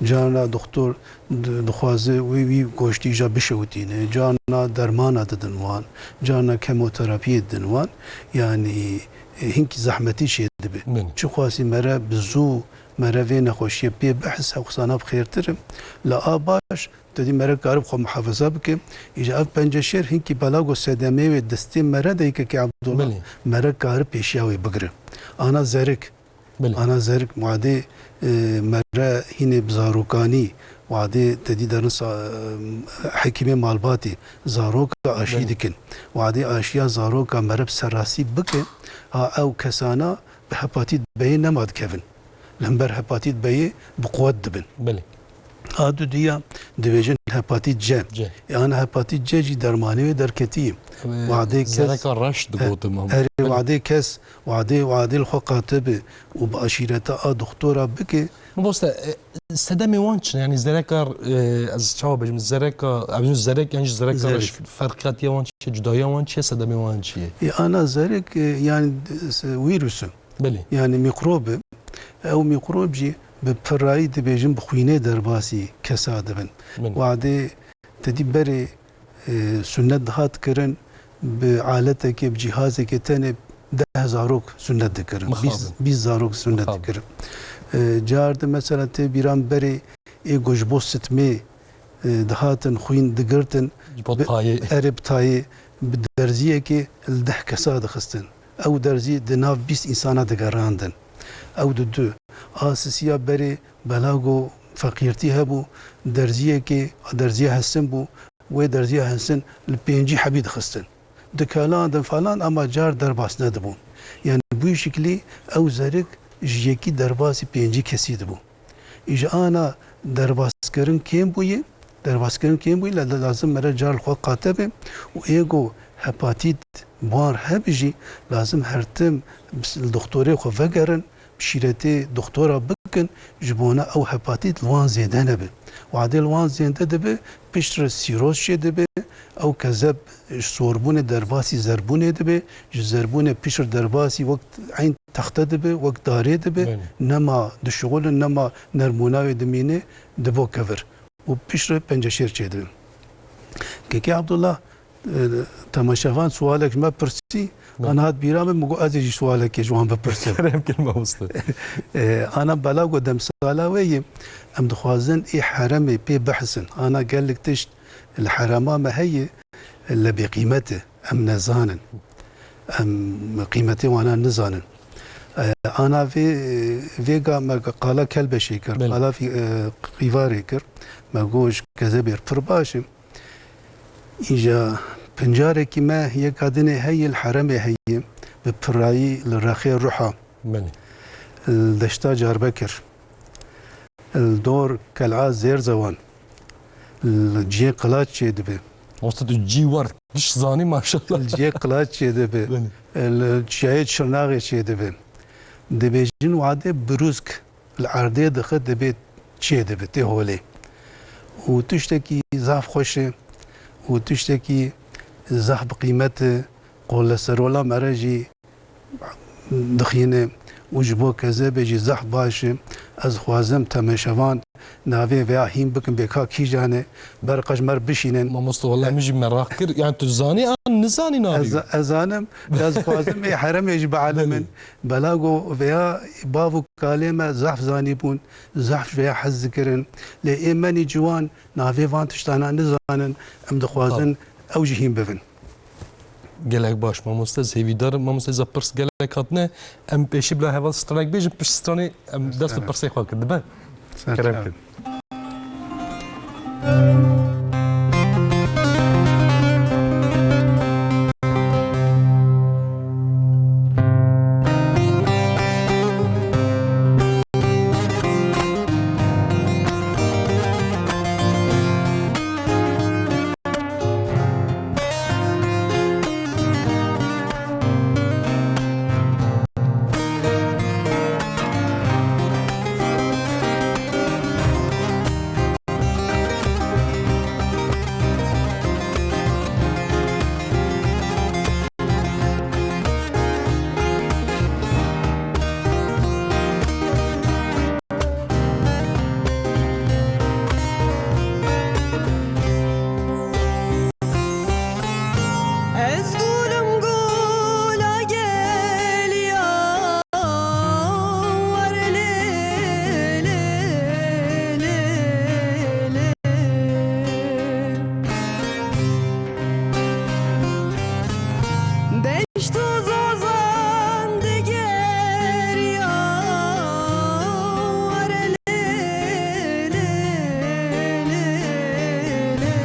Carna doktor di-, dixwaze wî, wî goştî îja bişewitîne, carna dermana didin wan, carna kemoterapiyê didin wan. Yani, e, hinkî zehmetî çê dibe. Min. Çiqasî mere bi zû mere vê nexweşiyê pê bihis, ew xisana bi xêrtir in. Li a baş, te dî mere karib xwe muhafaza bike. Îja ev penceşêr hinkî belago sedemê wê destê mere de yekekê Abdullah Belê. Mere karib pêşiya wê bigire. Ana zerik. Belê. Ana zerik muadê, e, mere hînê bi zarokanî, wadê te dî derin sa-, e, hekîmê malbatê, zaroka aşî Belê. Dikin. Wadê aşiya zaroka mere bi serrastî bike, ha ew kesana bi hepatît B'yê nema dikevin. Li hember hepatît B'yê bi quwet dibin. Belê. A duduya dibêjin hepatît C. C. E, ana hepatît C jî dermanê wê derketiye. Em, Wadê kes zereka reş digotin, e, em. Erê Belê. Wadê kes, wadê, wadê li xwe qate be û bi aşîreta a doktora bike. Mamoste, e, sedemê wan çi ne? Yani zereka, e, ez çawa bêjim? Zereka, em bêjin zerek, yan jî zereka Zerek. Reş, ferqiyatiya wan çi ye? Cudaya wan çi ye? Sedemê wan çi ye? E, ana zerek, e, yani, e, se-, wîrus e. Belê. Yani mîkrob e. Ew mîkrob jî bi pirayî dibêjin bi xwînê derbasî kesa dibin. Belê. Wadê te dî berê, e, sunnet dihat kirin, bi aletekê, bi cîhazekê tenê deh zarok sunnet dikirin. Mixabin. Bîst, bîst zarok sunnet Mixabin. Dikirin. E, car de mesela tê bîran berê ê ku ji bo sitmê, e, dihatin xwîn digirtin, Ji bo bi tayê. Erê bi tayê, bi derziyekê li deh kesa dixistin. Ew derzî di nav bîst însana digerandin. Ew di du. A sisiya berê belago feqîrtî hebû, derziyekê, derziya hesin bû, wê derziya hesin li pêncî hebî dixistin. Dikelandin falan, ama car derbas nedibûn. Yani bi wî şiklî ew zerik ji yekî derbasî pêncî kesî dibû. Îja ana derbaskirin kêm bûye, derbaskirin kêm bûye, la-, lazim mere car li xwe qate be û ê ku hepatît buar hebe jî lazim her tim li doktorê xwe vegerin, bi şîretê doktora bikin, ji bona ew hepatît li wan zêde nebe. Wadê li wan zêde dibe, piştre sîroz çê dibe, ew kezeb ji sorbûnê derbasî zerbûnê dibe, ji zerbûnê piştre derbasî wek eyn texte dibe, wek darê dibe, Belê. nema dişixulin, nema nermûna wê dimîne, dibo kevir. Û piştre penceşêr çê dibe. Kekê Abdullah, e, temaşevan sualek ji me pirsî, Belê. an hat bîra min, min got ez ê jî sualekê ji wan bipirsim. Kerem kir mamoste. E, ana bela got demsala wê ye, em dixwazin ê heremê pê bihisin. Ana gelek tişt li herema me heye, li bêqîmet e, em nezanin. Em qîmetê wana nizanin. E, ana vê, vêga me qala kelbeşê kir, Belê. qala fî-, e, qîvarê kir. Me got ji kezebê pir baş e. Îja pincarekî me yeka dinê heye li heremê heye, bi pirayî li rexê ruha. Belê. Li deşta Carbekir. Li dor Kel'a Zêrzewan. Li cihê Qilaç çê dibe. Mamoste tu cî war, giş zanî maşallah. Li cihê Qilaç çê dibe. Belê. Li çiyayê Çirnaxê çê dibe. Dibêjin wadê birûsk li erdê dixe, dibê çê dibe, tê holê. Û tiştekî zaf xweş e û tiştekî zaf bi qîmet e, koleserola me re jî dixîne û ji bo kezebê jî zehf baş e. Ez dixwazim temeşevan navê vêya hîn bikin bê ka kîjan e, ber qe ji me re bişînin. Mamoste, wela min jî meraq kir. Yani tu zanî an nizanî navê Ez, wî? ez zanim, ez dixwazim ê heremê jî bielimin. Belê. Bela go vêya bav û kalê me zehf zanî bûn, zehf ji vêya hez dikirin. Lê ê menî ciwan navê van tiştana nizanin, em dixwazin Tabii. ew jî hîn bibin. Gelek baş mamoste, ez hêvîdar im. Mamoste, ez pirs gelek hatine. Em pêşî bila heval stranek bêjin, pişt stranê em dest bi Ser pirsê xwe kin. Dibe? Ser Kerem çav. kin. Ez gulum gula geliya, war lê lê lê. Deşt û zozan digeriya, war lê lê lê lê.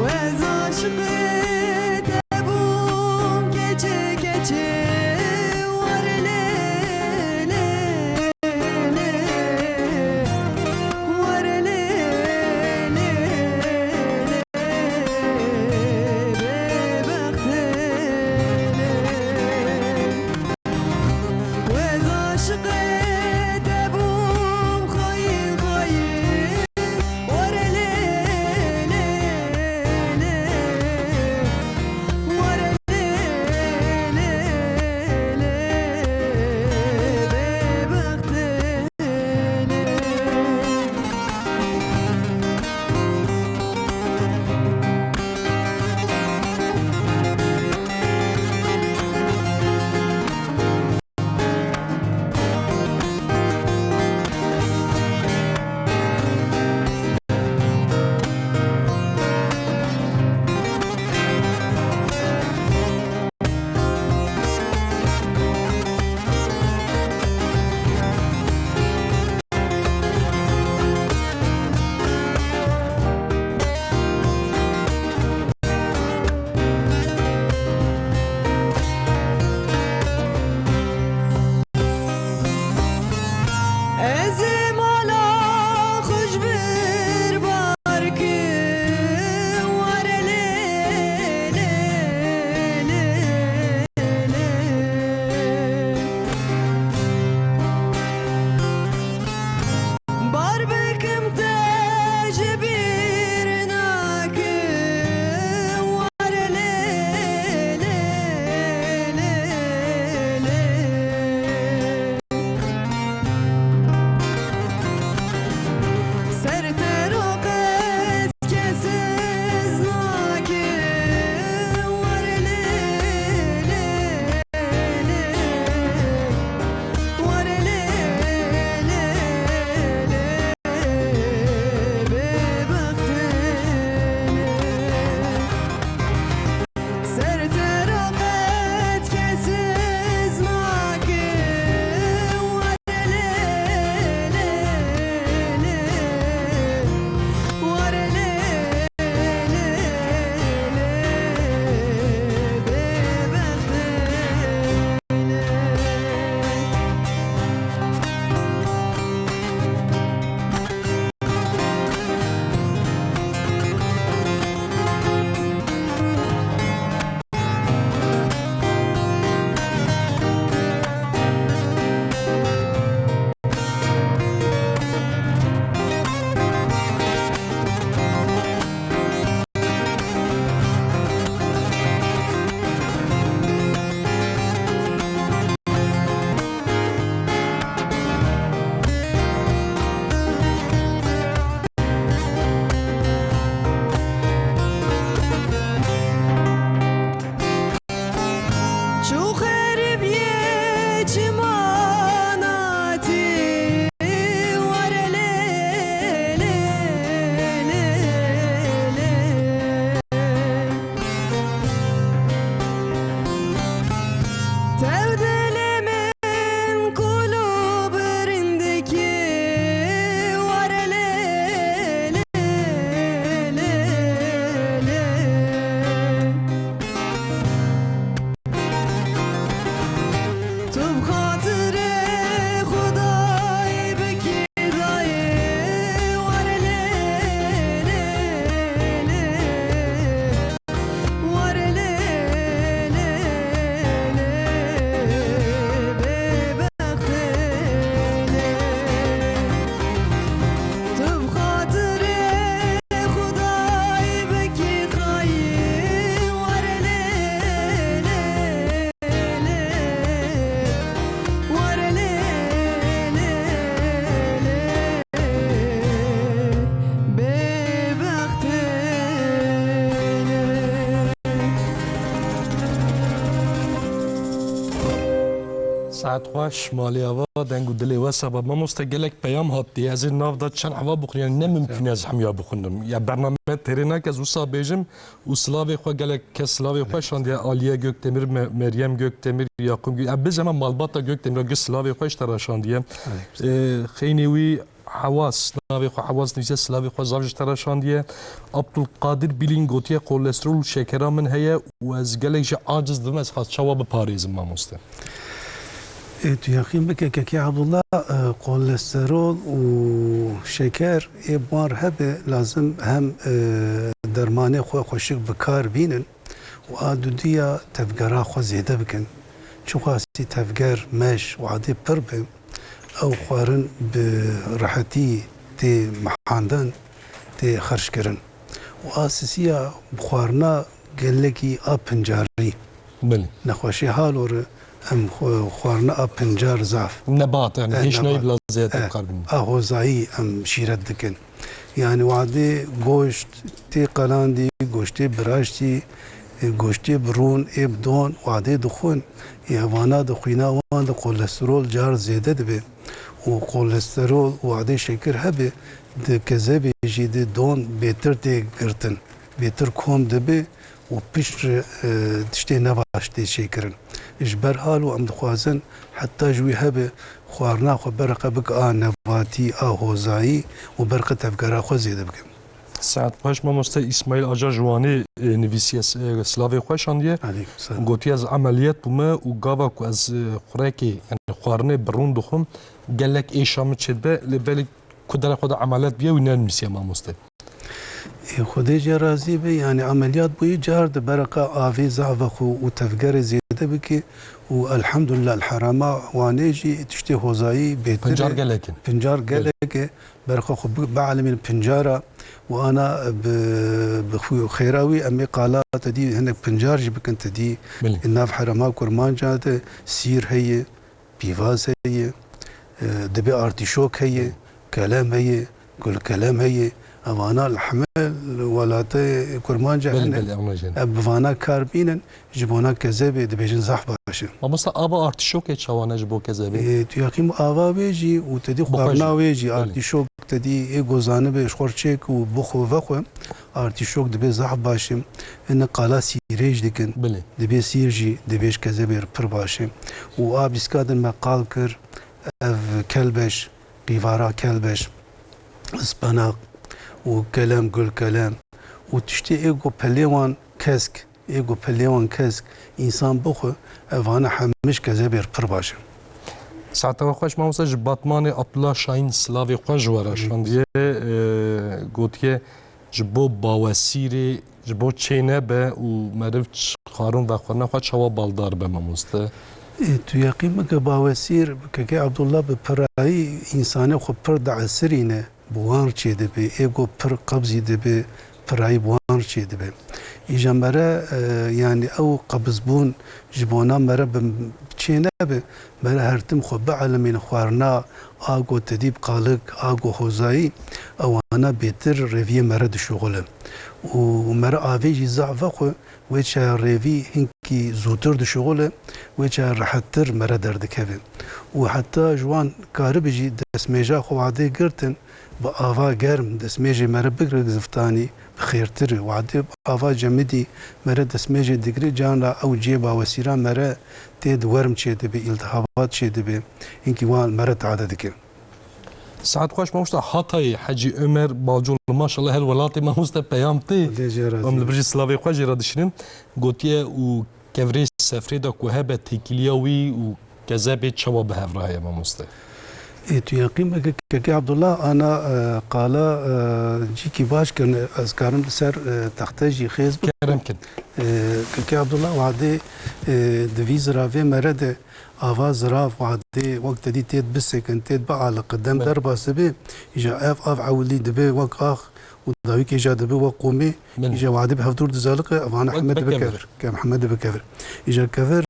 Wez aşiqê te bûm keçê keçê, war lê lê lê, war lê lê lê. Saet xweş, malê ava, deng û dilê we seba. Mamoste, gelek peyam hatiye. Ez ê nav da çend eva bixwînim. Yani ne mimkun ez hemiya bixwînim. Ya bername têrê nake, ez wisa bêjim û silavê xwe, gelek kes silavê xwe şandiye. Aliye Gökdemir, Me-, Meryem Gökdemir, Yakup Gök-, ya biz hema malbata Gökdemir, gir silavê xwe ji te re şandiye. Aleyküm selam. Ee, xeynê wî Hewaz, navê xwe Hewaz nivîse, silavê xwe zaf ji te re şandiye. Abdulkadir Bilîn gotiye, kolesterol û şekera min heye û ez gelek jî aciz dibim, ez xas çawa biparêzim, mamoste? Ê, tu yaqîn bike, kekê Abdullah, e, kolesterol û şeker ê bar hebe, lazim hem, e, dermanê xwe xweşik bi kar bînin û a dudiya tevgera xwe zêde bikin. Çiqasî tevger, meş û adê pir be, ew xwarin bi rehetî tê mihandin, tê xerckirin. Û a sisiya bi xwarina gelekî a pincarî. Belê. Nexweşê halore em xwe-, xwarina a pincar zaf. Nebat, yani E, hêşnayî nebat. bila zêde E, karbîn. A hozayî em şîret dikin. Yani wadê goşt tê qalandî, goştê biraştî, e, goştê bi rûn, ê bi don, wadê dixwin. Ê evana di xwîna wan de kolesterol car zêde dibe. Û kolesterol û wadê şekir hebe, di kezebê jî di don bêtir tê girtin. Bêtir kom dibe û pişt re, e, tiştê nebaş tê çêkirin. Ji ber halo em dixwazin heta ji wî hebe xwarina xwe bereqe bike a nebatî, a hozayî û bereqe tevgera xwe zêde bike. Saet xweş, mamoste. Îsmaîl Acar ji Wanê, e, nivîsiye, e, silavê xwe şandiye. Aleykum selam. Gotiye, ez emeliyat bûme û gava ku ez, e, xurekê, yani xwarinê bi rûn dixwim, gelek êşa min çêdibe, lê belê ku dere xwe de emeliyat bûye wî nenivîsiye, mamoste. Ê, Xwedê jê razî be, yani emeliyat bûyî car di bereqa avê zaf vexwe û tevgerê zêde bike û elhamdulillah, li herêma Wanê jî tiştê hozayî bêtir e. Pincar gelek in. Pincar Gelek. gelek e. Bereqa xwe bi-, bielmîn pincara û ana bi, bi xwe-, xêra wî em ê qala te dî hinek pincar jî bikin te dî. Belê. Nav herêma Kurmanca de sîr heye. Pîvaz heye, e, dibê artîşok heye, kelem heye, gulkelem heye. Evana li hemel welatê Kurmanca Belê, hene. belê, anlayacağım. Ev bi vana kar bînin, ji bona kezebê dibêjin zaf baş e. Mamosta, ava artîşokê çawa ne ji bo kezebê? E, tu yaqîn ava wê jî û te dî Bixwe xwarina jî. wê jî, Belê. artîşok te dî ê gozanibe ji xwe çêk û bixwe vexwe. Artîşok dibe zaf baş e. Hinek qala sîrê jî dikin. Belê. Dibê sîr jî, dibê ji kezebê re pir baş e. Û a bîska din me qal kir, ev kelbeş, pîvara kelbeş, ispenaq û kelem, gul kelem û tiştê ê ku pelê wan kesk, ê ku pelê wan kesk, însan bixwe, evana hemî ji kezebê re pir baş e. Saeta we xweş, mamoste. Ji Batmanê Abdullah Şahîn silavê xwe ji we re Aleykum şandiye, e, gotiye, ji bo bawesîrê, ji bo çê nebe û meriv ç-, xwarin vexwarina xwe çawa baldar be, mamoste? Ê, tu yeqîn bike, bawesîr, kekê Abdullah, bi pirayî însanê xwe pir diesirîne, bi wan çê dibe, ê ku pir qebzî dibe, pirayî bi wan çê dibe. Îja mere, e, yanî ew qebizbûn ji bona mere bi çê nebe, mere her tim xwe bielimîne xwarina, a ku tedî bi qalik, a ku hozayî, ewana bêtir rêviyê mere dişuxule. Û mere avê jî zaf vexwe, wê çaya rêvî hinkî zûtir dişuxule, wê çaya rehettir mere derdikeve. Û heta ji wan karibe jî destmêja xwe wadê girtin, bi ava germ destmêjê mere bigire ziftanî, bi xêrtir e. Wadê bi ava cemidî mere destmêjê digire, carna ew cihê bawesîra mere tê di werm çêdibe, îltihabat çêdibe, hinkî wan mere tade dike. Saet xweş, mamoste. Hatayê Hecî Ömer Balcol, maşallah her welatê mamoste peyam tê. Xwedê jê razî Em li be. vir jî silavê xwe jê re dişînin. Gotiye û kevirê sefrê de ku hebe têkiliya wî û kezebê çawa bi hev re heye, mamoste? Ê, tu yeqîn bike, kekê Abdullah, ana, e, qala, e, cîkî baş kirin, ez karim li ser, e, texte jî xêz bikim. Kerem kin. E, kekê Abdullah, wadê, e, di vî ziravê mere de ava zirav wadê wek te dî têt bisekin, têt bialiqe, dem Belê. derbas dibe, îja ev av ewilî dibe wek ax û dawî kêja dibe wek qûmê, Belê. îja wadê bi hevdûr dizaliqe, evana Wek heme dibe bikevir. kevir. Ke heme dibe kevir. Îja kevir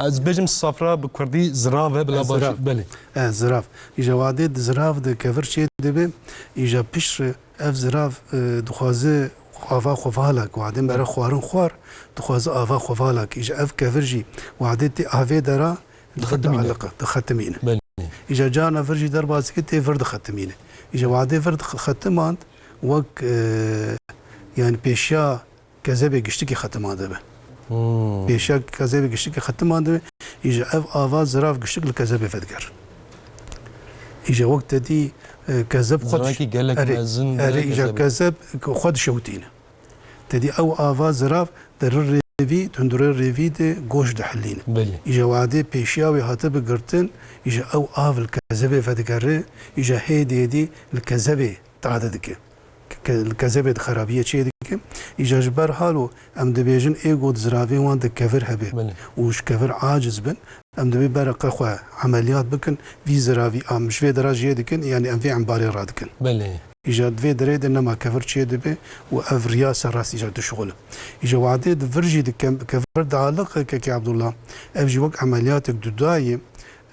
Ez bêjim safra bi kurdî zirav e, bila E, baş. zirav. Belê. E, zirav. Îja wadê di zirav de kevir çê dibe, îja piştre ev zirav, e, dixwaze ava xwe valak. Wadê mere xwarin xwar, dixwaze ava xwe valak. Îja ev kevir jî wadê tê avê dera, Dihetimîne. Dialiqe, dixetimîne. Belê. Îja carna vir jî derbas dike tê vir dixetimîne. Îja wadê vir dixetimand wek, e, yani pêşiya kezebê giştikî xetimande be. Hmm. Pêşiya kezebê giştikî xetimande be, îja ev ava zirav giştik li kezebê vedigerin. Îja wek te dî, e, kezeb xwe diş-, Ziravekî gelek erê, mezin erê, de îja kezebê. Kezeb xwe dişewitîne. Te dî ew ava zirav derin rêvî, di hundirê rêvî de goş dihilîne. Belê. Îja wadê pêşiya wê hatibe girtin, îja ew av li kezebê vedigere, îja hêdî hêdî li kezebê tade dike. Ke-, ke-, li kezebê di xerabiyê çê dike. Îja ji ber halo em dibêjin ê got ziravê wan de kevir hebe Belê. Û ji kevir aciz bin, em dibê bereqe xwe emeliyat bikin, vî ziravî em ji vê dera jê dikin, yani em vê embarê radikin. Belê. Îja di vê derê de nema kevir çê dibe û ev riya serrast îja dişixule. Îja wadê di vir jî di kem-, kevir dialiqe kekê Abdullah. Ev jî wek emeliyatek dudayê,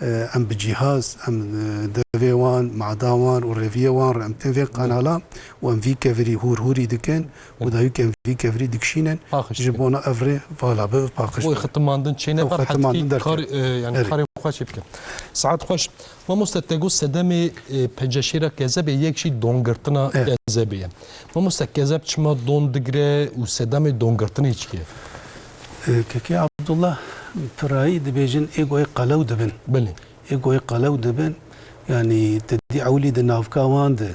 e, em bi cîhaz, em, e, devê wan, mada wan û rêviyê wan re em tên vê kanala û em vî kevirî hûr hûrî dikin û dawî ke em vî kevirî dikişînin, Paqij ji dikin. Bona ev rê vala bi paqij Boy bibe. Xitimandin çêne Ew ber xitimandin hetkî derkeve. Kar, e, yani Erê. Karê xwe çê bikin. Saet xweş. Mamoste, te got sedemê, e, penceşêra kezebê yek jî dongirtina Evet. kezebê ye. Mamoste, kezeb çima don digire û sedemê dongirtinê çi ye? E, Kekê Abdullah, pirayî dibêjin ê goyê qelew dibin. Belê. Ê goyê qelew dibin, yani te dî ewlî di navka wan de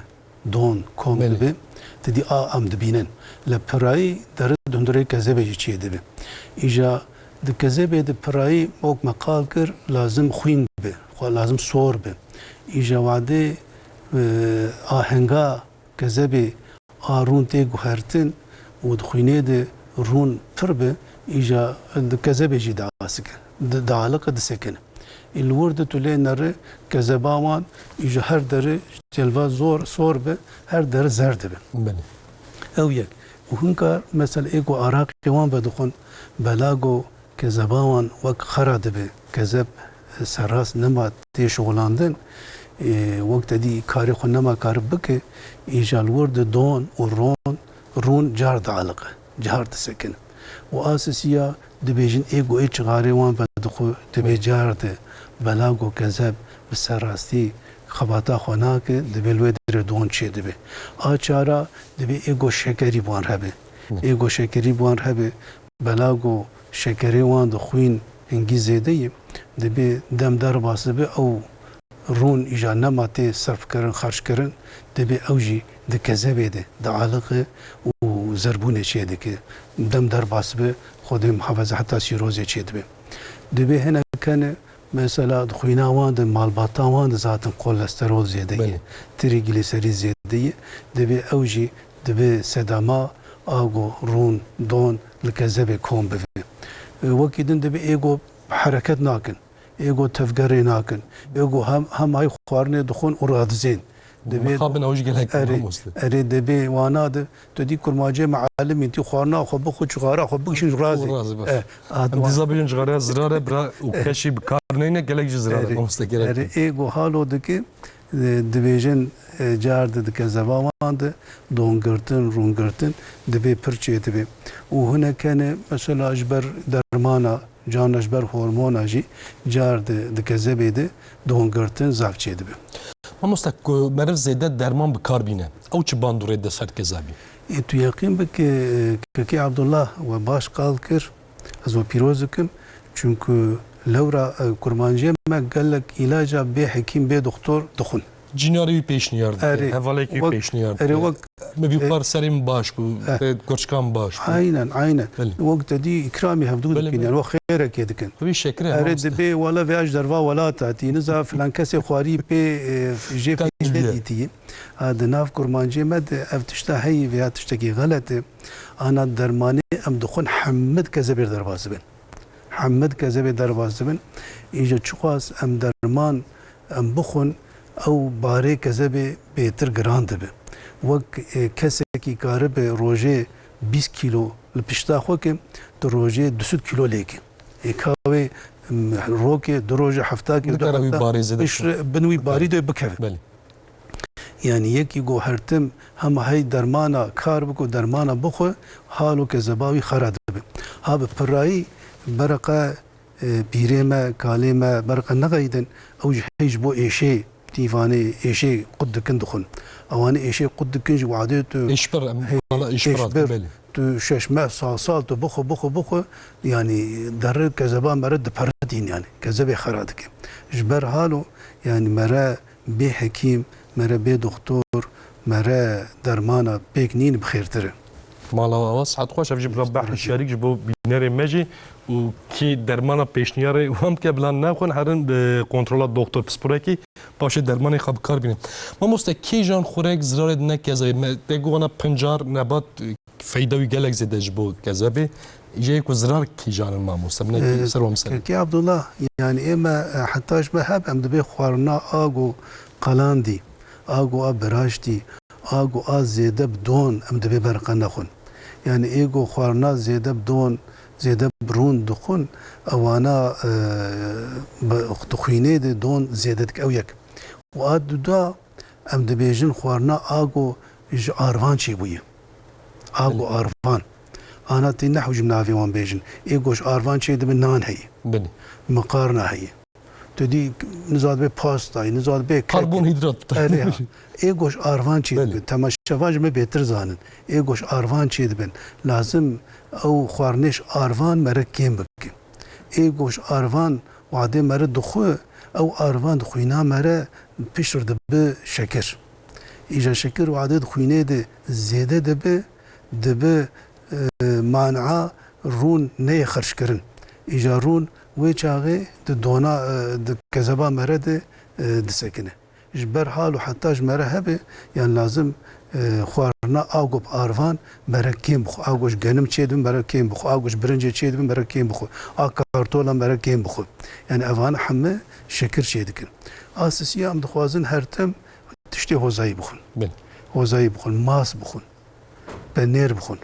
don kom Belê. Dibe, te dî a em dibînin. Li pirayî deri di hundirê kezebê jî çê dibe. Îja di kezebê de pirayî wek me qal kir, lazim xwîn be, xwe lazim sor be. Îja wadê, e, ahenga kezebê a rûn tê guhertin û di xwînê de rûn pir be, îja di kezebê jî diasike, di, dialiqe disekine. Ê li wir de tu lê nere kezeba wan, îja her deri telva zor, sor be, her deri zer dibe. Belê. Ew yek. Û hinkar, mesela ê ku araqê wan vedixwin, bela ku kezeba wan wek xera dibe, kezeb, e, serrast nema tê şixulandin, e, wek te dî karê xwe nema karib bike, îja li wir de don û ron, rûn car dialiqe, car disekin. Û a sisiya dibêjin ê ku ê çixarê wan vedixwe, dibê car de, bela ku kezeb bi serrastî xebata xwe nake, dibê li wê derê don çê dibe. A çara dibê ê ku şekerî bi wan hebe. Ê ku şekerî bi wan hebe, bela ku şekerê wan di xwîn hingî zêde ye, dibê dem derbas dibe, ew rûn îja nema tê serfkirin, xerckirin, dibê ew jî di kezebê de dialiqe û zerbûnê çê dike. Dem derbas dibe, Xwedê muhafaza heta sîrozê çê dibe. Dibê hinek hene, mesela di xwîna wan de, malbata wan de zaten kolesterol zêde ye, Belê. Trîglîserîd zêde ye, dibê ew jî dibe sedema a ku rûn, don li kezebê kom bibe. E, wekî din dibê ê ku hereket nakin, ê ku tevgerê nakin, ê ku hem, hem hay xwarinê dixwin û radizên. Dibê Mixabin ew jî gelek Erê, mamoste. Erê dibê wana de, tu dî kurmancê me alimî tî xwarina xwe bixwe, cixara xwe bikişin razî. Razî bas. E, a Em diwan- diza bêjin cixara zirar e, bira û keşî bi kar neyne, gelek jî zirar e, Erê, mamoste, gelek. Erê, ê ku halo dike, e, dibêjin, e, car de di kezeba wan de, dongirtin, rûngirtin, dibê pir çê dibe. Û hinek hene, mesela ji ber dermana, carna ji ber hormona jî, car de di kezebê de dongirtin zaf çê dibe. Mamoste, ku meriv zêde derman bi kar bîne, ew çi bandorê dest ser kezebî? Ê, tu yeqîn bike, e, Kekê Abdullah we baş qal kir, ez we pîroz dikim, çunku lewra, e, kurmanciyê me gelek îlaca bê hekîm, bê doktor dixwin. Cinarê wî pêşniyar dike, Erê, hevalek wî wek, pêşniyar erê, dike. Wek, Min vî e, par serê min baş bû, e, te kurçika min baş bû. Aynen, aynen. Belê. Wek te dî îkramî hevdû Belê, dikin, belê. Yani wek xêrekê dikin. Tabii şekere, Erê mamoste. Dibê wala vê ji derva welat hatî, niza filan kesê xwarî pê, e, jê Tabii fî ya. Nedîtî. Ha, di nav kurmancê me de ev tişta heyî veya tiştekî xelet e. Ana dermanê em dixwin hemid kezebê derbas bin. Hemid kezebê derbas dibin. Îja çiqas em derman em bixwin, ew barê kezebê bêtir giran dibe. Wek, e, kesekî karibe rojê bîst kîlo li pişta xwe ke, tu rojê du sed kîlo lêke. Ê ka wê, em, rokê, du rojê, hefta kîlo, Dikare wî hefta, barê zêde piştre, bin wî barî de bikeve. Belê. Yani yekî ku her tim hema hey dermana kar biko, dermana bixwe, halo kezeba wî xera dibe. Ha bi pirayî bereqe e, pîrê me, kalê me, berqe nexeyidin, ew ji hêj bo êşê, tîvanê êşê qut dikin dixwin. Ewanê êşê qut dikin ji wadê tu Êşpir, em vana êşpir êşpir, hatin, belê. Tu şeş meh, sal sal tu bixwe, bixwe, bixwe, yanî derri kezeba me re diperitîn, yanî kezebê xera dike. Ji ber halo, yanî me re bê hekîm, me re bê doktor, me re dermana pêk nîn bi xêrtir e. Mala we ava, sihet xweş, ev jî bila behs şerîk ji bo bînerê me jî û kê dermana pêşniyarê wan bike, bila nexwin herin, e, kontrola doktor pisporekî, paşê dermanê xwe bi kar bînin. Mamoste, kêjan xurek zirarê dine kezebê? Me te got wana pincar, nebat, e, feyda wî gelek zêde ji bo kezebê. Jê ku zirar kîjan in mamoste? Min Ee, ser wan ser. Kekê Abdullah, yani ê me, e, heta ji me heb em dibê xwarina ago qalandî, ago a biraştî, ago a zêde bi don em dibê berqe nexwin. Yani ê go xwarina zêde bi don, zêde bi rûn dixwin, ewana, e, bi, di xwînê de don zêde dik ew yek. Û a duda em dibêjin xwarina ago ji arvan çêbûye. Ago Belê. Arvan. Ana tê nehew ji navê wan bêjin. Ê go ji arvan çêdibe nan heye. Belê. Miqarna heye. Tu dî niza dibe pastayê, niza dibe kekê. Karbonhîdrat. Erê ha. Ê go ji arvan çêdibe. Belê. Temaşevan ji me bêtir zanin. Ê go ji arvan çêdibin. Lazim ew xwarinê ji arvan mere kêm bikin. Ê go ji arvan wadê mere dixwe, ew arvan di xwîna mere pişt re dibe şekir. Îja şekir wadê di xwînê de zêde dibe, dibe, e, man'a rûn neyê xerckirin. Îja rûn wê çaxê di dona, e, di kezeba mere de, e, disekine. Ji ber hal û heta ji mere hebe, yan lazim, e, xwarina ago bi arvan mere kêm bixwe. Ago ji genim çêdibin mere kêm bixwe. Ago ji birincê çêdibin mere kêm bixwe. A kartola mere kêm bixwe. Yani evan heme şekir çêdikin. A sisiya em dixwazin her tim tiştê hozayî bixwin. Belê. Hozayî bixwin, mas bixwin, penêr bixwin.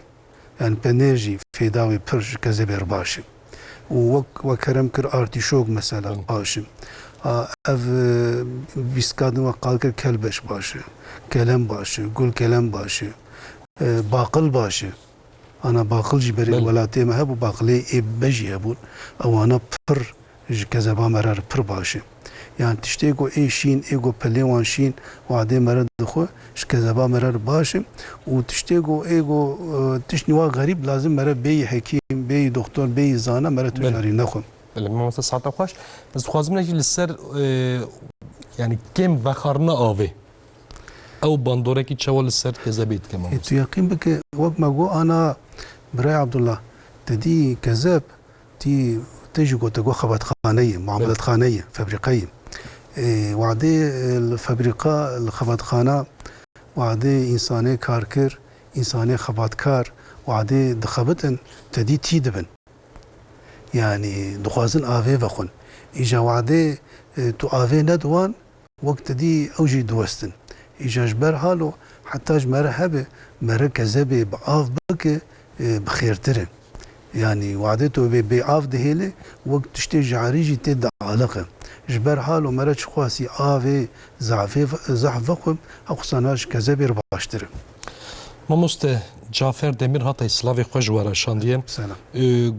Yani penêr jî fêda wê pir ji kezebê re baş e. Û wek, wek kerem kir artîşok mesela Hı. baş e. A, ev, e, bîstka din wek qal kir kelbeş baş e. Kelem baş e, gul kelem baş e. E, baqil baş e. Ana baqil jî berê Belê. Welatê me hebû, baqilê ê be jî hebûn. Ewana pir ji kezeba me re pir baş e. Yani tiştê ku ê şîn, ê ku pelê wan şîn, wadê me re dixwe, ji kezeba me re baş e. Û tiştê ku ê ku, e, tiştî wa xerîb lazim me re bêyî hekîm, bêyî doktor, bêyî zana me re tu Belê. Carî nexwe. Belê, mamoste, saeta xweş. Ez dixwazim ne jî li ser, e, yani kêm vexarina avê. Ew bandorekî çawa li ser kezebê dike, E, mamoste? Tu yeqîn bike, wek me got ana birayê Abdullah, te dî kezeb, Tî, tê jî gote got xebatxane ye, muamelatxane ye, febrîqe ye. Ê, wadê, e, li febrîqa, li xebatxana, wadê însanê karkir, însanê xebatkar, wadê dixebitin, te dî tî dibin. Yanî dixwazin avê vexwin. Îja wadê, e, tu avê nediwan, Wek tu dî ew jî diwestin. Îja ji ber halo heta ji me re hebe, me re kezebê bi av bike, e, bi xêrtir e. Yanî wadê tu bê bê av dihêle, wek tiştê jarî jî tê dialiqe. Ji ber halo me re çiqasî avê zafê, zehf vexwe, hewqasana ji kezebê re baştir e. Mamoste Cafer Demîr hatay, silavê xwe ji we re şandiye. Selam. E,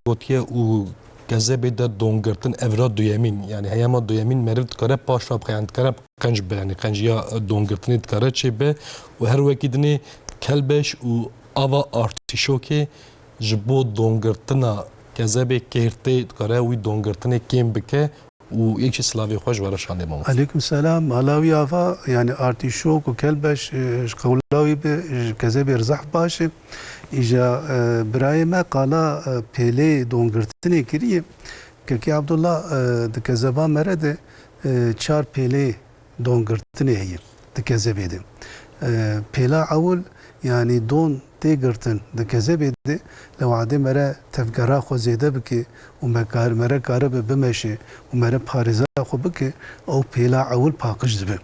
gotiye û kezebê de dongirtin evra duyemîn, yani heyama duyemîn meriv dikare paş re bixe, yani dikare qenc be, yani qenciya dongirtinê dikare çêbe û her wekî dinê kelbeş û ava artîşokê ji bo dongirtina kezebê kêrtê dikare wî dongirtinê kêm bike û yek jî silavê xwe ji we re şandê, mamoste. Aleykum selam. Mala wî ava, yani artîşok û kelbeş, e, ji qewla wî bi, ji kezebê re zehf baş e. Îja, e, birayê me qala, e, pêlê dongirtinê kiriye. Kekê Abdullah, e, di kezeba me re de, e, çar pêlê dongirtinê heye di kezebê de. E, pêla ewil, yanî don tê girtin di kezebê de, li wadê me re tevgera xwe zêde bike û me kar-, me re karibe bimeşe û me re parêza xwe bike, ew pêla ewil paqij dibe.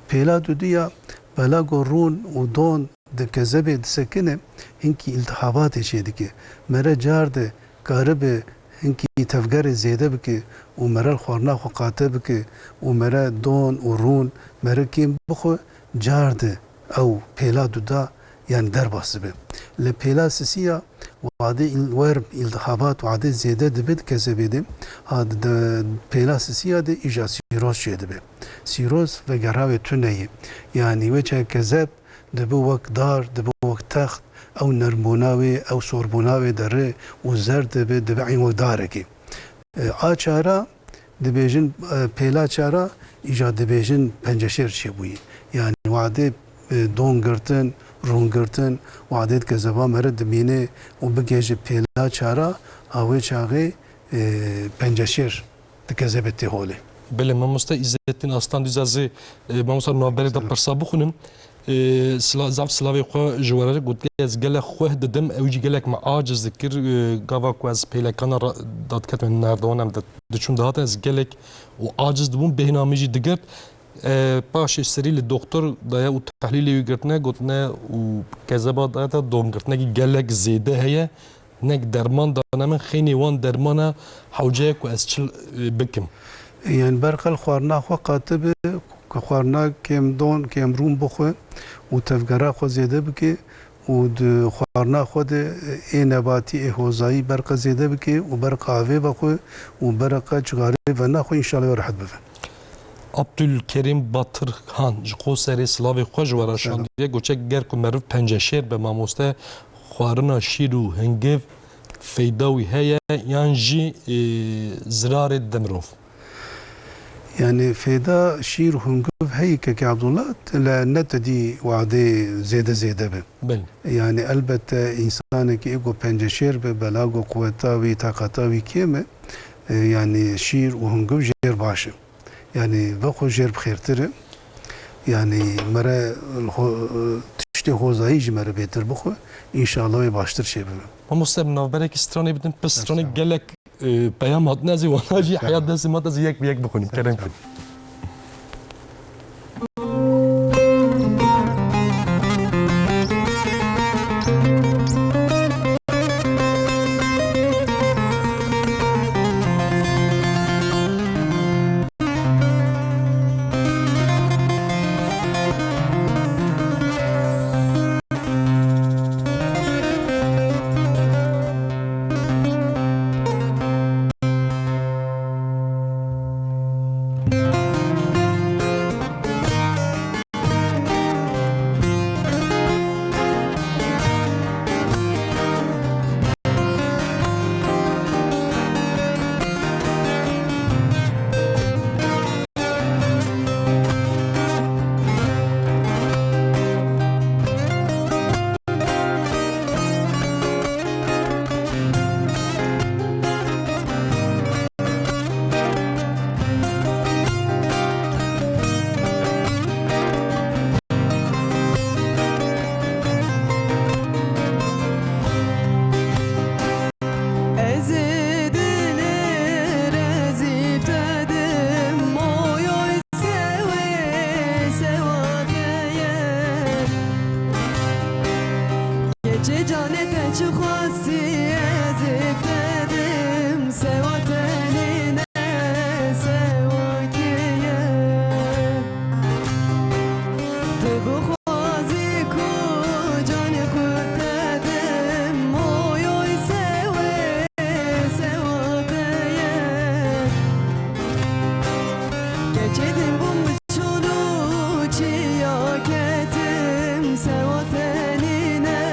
Pêla dudiya, bela ku rûn û don di kezebê disekine, hinkî îltihabatê çêdike. Me re car de karibe hinkî tevgerê zêde bike û mere xwarina xwe qate bike û mere don û rûn mere kêm bixwe, car de ew pêla duda, yani derbas dibe. Li pêla sisiya wadê îl-, werm, îltihabat wadê zêde dibe di kezebê de, ha di, di pêla sisiya de îja sîroz çêdibe. Sîroz vegera wê tune ye. Yanî wê çaxê kezeb dibe wek dar, dibe wek text, ew nermbûna wê, ew sorbûna wê dere û zer dibe, dibe eyn wek darekê. E, a çara dibêjin, e, pêla çara îja dibêjin penceşêr çêbûyî. Yanî wadê, e, don girtin, rûn girtin, wadê di kezeba me re dimîne û bigihêje pêla çara, ha wê çaxê, e, penceşêr di kezebê tê holê. Belê, mamoste Îzzettin Aslan, dîsa ez ê, e, mamoste navberê de pirsa bixwînim. E, sila-, zaf silavê xwe ji we re gotiye, ez gelek xweh didim, ew jî gelek me aciz dikir. E, gava ku ez pêlekana ra-, dadiketim, nerdiwan em di-, diçûn dihatin, ez gelek û aciz dibûm, bêhna min jî digirt. E, paşê serî li doktor daye û tehlîlê wî girtine, gotine û kezeba daye te dongirtinekî gelek zêde heye. Hinek derman dane min, xeynê wan dermana hewce ye ku ez çi, e, bikim? Yani berqel xwarina xwe qatibe, ku xwarina kêm don, kêm rûn bixwe û tevgera xwe zêde bike û di xwarina xwe de ê nebatî, ê hozayî berqe zêde bike û berqe avê vexwe û berqe çixarê venaxwe, înşallah wê rehet bibe. Abdülkerim Batırhan ji Qoserê silavê xwe ji we re şandiye. Goçek ger ku meriv penceşêr be, mamoste, xwarina şîr û hingiv feyda wî heye yan jî, e, zirarê dide mirov? Yani feyda şîr û hingiv heye, kekê Abdullah, lê ne tedî wadê zêde zêde be. Belê. Yani elbette însanekî ê ku penceşêr be, bela ku quweta wî, taqeta wî kêm e, e, yani şîr û hingiv jêr baş e. Yani vexwe jêr bi xêrtir e. Yani mere ho-, tiştê hozayî ji mere bêtir bixwe, înşallah wê baştir çêbibe. Mamoste, em navberekî stranê bidin, pirs stranê gelek, e, peyam hatine, ez ê wana jî heya destê me, ez ê yek bi yek bixwînim. Kerem kir. Ez ê dilê rezîf te dim, moyoy sewê sewa te ye. Keçê canê te çi xwestî, ez ê te dim, sewa te nîne, sewa kê ye? Tu bixwazî ku canê xwe te dim, moyoy sewê sewa te ye. Keçê din bûm bi çol û çiya ketim, sewa te nîne,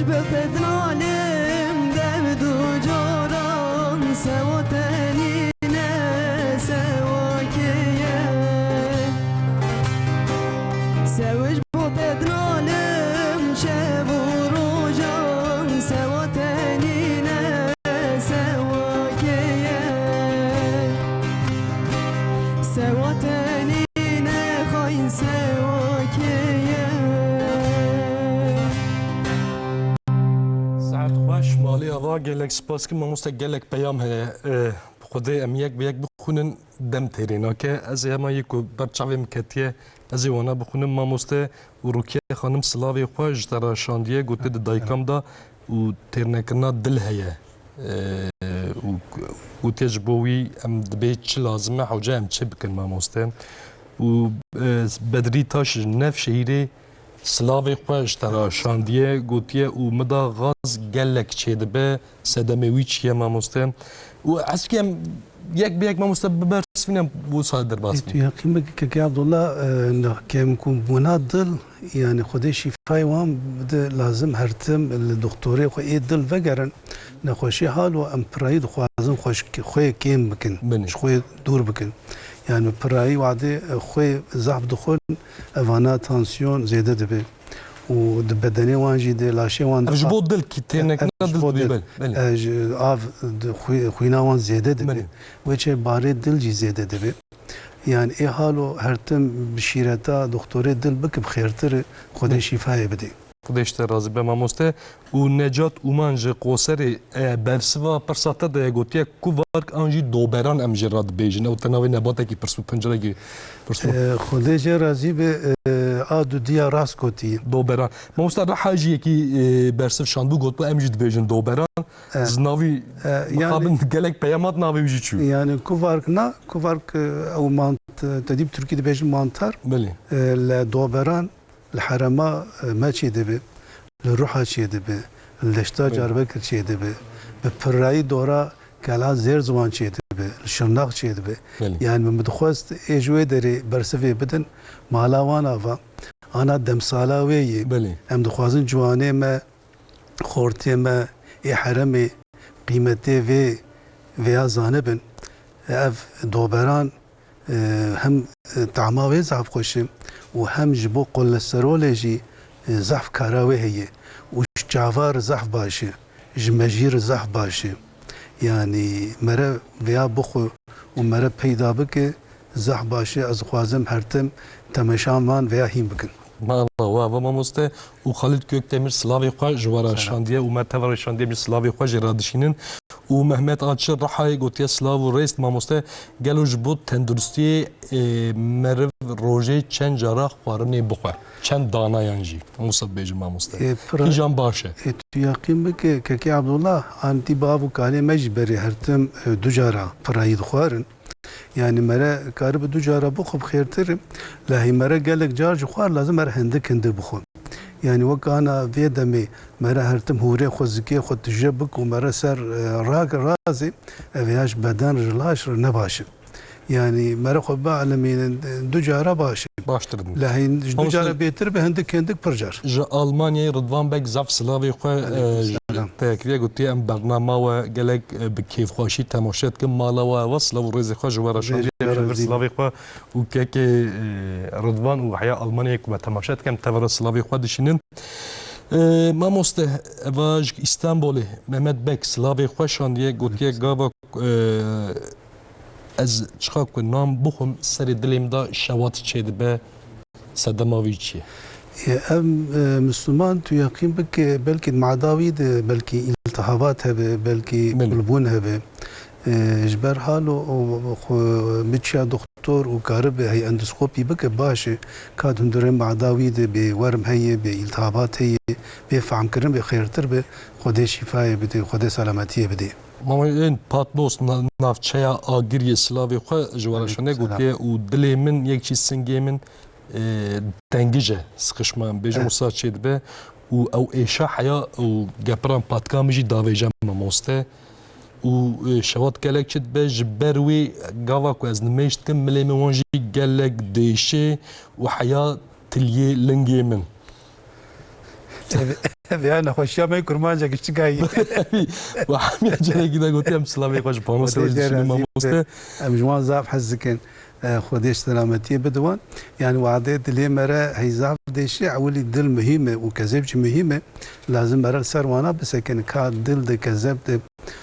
Bi ped nalim dev du caran, sewa tenîne sewa keye. Sewij bo ped nalim şev û rojan, sewa tenîne sewa keye. Sewa tenîne xayin sewa keye. Saet xweş, malê ava, gelek spas ki mamoste, gelek peyam heye. Ee, Xwedê em yek bi yek bixwînin, dem têrê nake. Ez ê hema yê ku ber çavê min ketiye, ez ê wana bixwînim. Mamoste û Rukiye xanim, silavê xwe ji te re şandiye, gotiye di dayikam de û têrnekirina dil heye. Ee, û gotiye ji bo wî em dibê çi lazim e, hewce em çi bikin mamoste. Û, e, Bedrî Taş ji Nevşehîrê silavê xwe ji te re şandiye, gotiye û min da gaz gelek çêdibe, sedemê wî çi ye mamoste. Û ez dikim yek bi yek mamoste bibersivînim, wisa derbas bim. Tu yaqîn bike kekê Abdullah, e, ne, kem ku bûna dil, yani Xwedê şîfayê wan bide, lazim her tim li doktorê xwe ê dil vegerin. Nexweşî halo em pirayî dixwazin xweş-, xwe kêm bikin, Binê. ji xwe dûr bikin. Yani pirayî wadê, e, xwe zehf dixwin, evana tansiyon zêde dibe. Û di bedenê wan jî de, laşê wan de Ev ji bo dil ki têrnekirina dil dibê, belê, belê. E, ji av di xwî-, xwîna wan zêde dibe. Belê. Wê çê barê dil jî zêde dibe. Yani ê halo her tim bi şîreta doktorê dil bike bi xêrtir e, Xwedê Belê. şîfayê bide. Xwedê ji te razî be mamoste. Û Necat Uman ji Qoserê, e, bersiva pirsa te de ye, gotiye kuvark an jî doberan em jê re dibêjin. Ew tena wê nebatekî pirs bû, pincerekî pirs bû. E, Xwedê jê razî be, e, a dudiya rast gotî. Doberan. Mamoste Reha jî yekî, e, bersiv şandbû, gotbû em jî dibêjin doberan. E, Ji navî e, yani mixabin gelek peyamat navê wî jî çû. Yani kuvark na, kuvark, e, ew mant-, te dî bi Tirkî dibêjin mantar. Belê. E, le doberan. Li herema, e, me çêdibe, li Ruha çêdibe, li deşta Belê. Carbekir çêdibe, bi pirayî dora Kela Zêrziwan çêdibe, li Şirnax çêdibe. Belê. Yani min dixwest ê ji wê derê bersivê bidin, mala wan ava, ana demsala wê yê. Belê. Em dixwazin ciwanê me, xortê me, ê heremê qîmetê vê, vêya zanibin. Ev doberan e, hem, e, tama wê zaf xweş e û hem ji bo kolesterolê jî, e, zaf kara wê heye û ji çava re zaf baş e, ji mejî re zaf baş e. Yani mere vêya bixwe û mere peyda bike, zaf baş e. Ez dixwazim her tim temeşan van vêya hîn bikin. Mala we ava mamoste. Û Xalid Gökdemir silavê xwe ji we re Selam. şandiye û me tevere şandiye, em jî silavê xwe jê re dişînin. Û Mehmet Açir Rihayê gotiye, silav û rêz mamoste, gelo ji bo tenduristiyê, e, meriv rojê çend cara xwarinê bixwe? Çend danayan jî? Wisa dibêjin mamoste. E, pira- Kîjan baş e? E, tu yaqîn bike, kekê Abdullah, an tî bav û kalê me jî berê her tim, e, du cara pirayî dixwarin. Yani mere karibe du cara bixwe bi xêrtir e. Lehî mere gelek car ji xwe re lazim mere hindik hindik bixwe. Yani wek ana vê demê mere her tim hûrê xwe, zikê xwe tije bik û mere ser, e, rak razê, ev ya ji beden re, ji laş re ne baş e. Yani mere xwe bielmînin, e, du cara baş e. Baştir dibin. Lehî ji du Mamoste cara bêtir be, hindik hindik pir car. Ji Almanyayê Ridvan Beg zaf silavê xwe, Aleyküm e, ji selam. Te kiriye, gotiye, em bernama we gelek, e, bi kêfxweşî temaşe dikin. Mala we ava, silav û rêzê xwe ji we re şandiye. Rêz Em jî vir razî. Silavê xwe û kekê, e, Ridvan û heya Almanyayê ku me temaşe dikin, em tevere silavê xwe dişînin. E, mamoste, eva ji Îstanbulê Mehmet Beg silavê xwe şandiye, gotiye, gava, e, ez çiqa ku nan bixwim, serê dilê min de şewat çêdibe. Sedema wî çi ye? Ê, em, e, Misliman, tu yaqîn bike, belkî mada wî de belkî îltihabat hebe, belkî Belê. kulbûn hebe. E, ji ber halo û xwe biçiya doktor û karibe hey endoskopî bike baş e. Ka di hundirê mada wî de bê werm heye, bê îltihabat heye, bê fehmkirin bê xêrtir be. Xwedê şîfayê bide, Xwedê selametiyê bide. Mama ên Patmos na-, navçeya Agiriyê silavê xwe ji we re Aleyküm şandiye, selam. Gotiye û dilê min yek jî singê min, e, tengij e, sıkışma em bêjin Eh. wisa çêdibe û ew êşa heya û gepiran patka min jî davêje mamoste û, e, şewat gelek çêdibe, ji ber wê gava ku ez nimêj dikim milê min wan jî gelek dêşê û heya tiliyê lingê min. Ev, Veya nexweşiya me kurmanca giçika yî. Wa hemiya carekî de gotiye em silavê xwe ji panosa Xwedê wê jê dişînin razî be. Mamoste. Em ji wan zaf hez dikin. E, Xwedê selametiyê bide wan. Yani wadê dilê me re hey zaf dêşe, ewilî dil muhîm e û kezeb jî muhîm e. Lazim me re li ser wana bisekine. Ka dil de kezeb de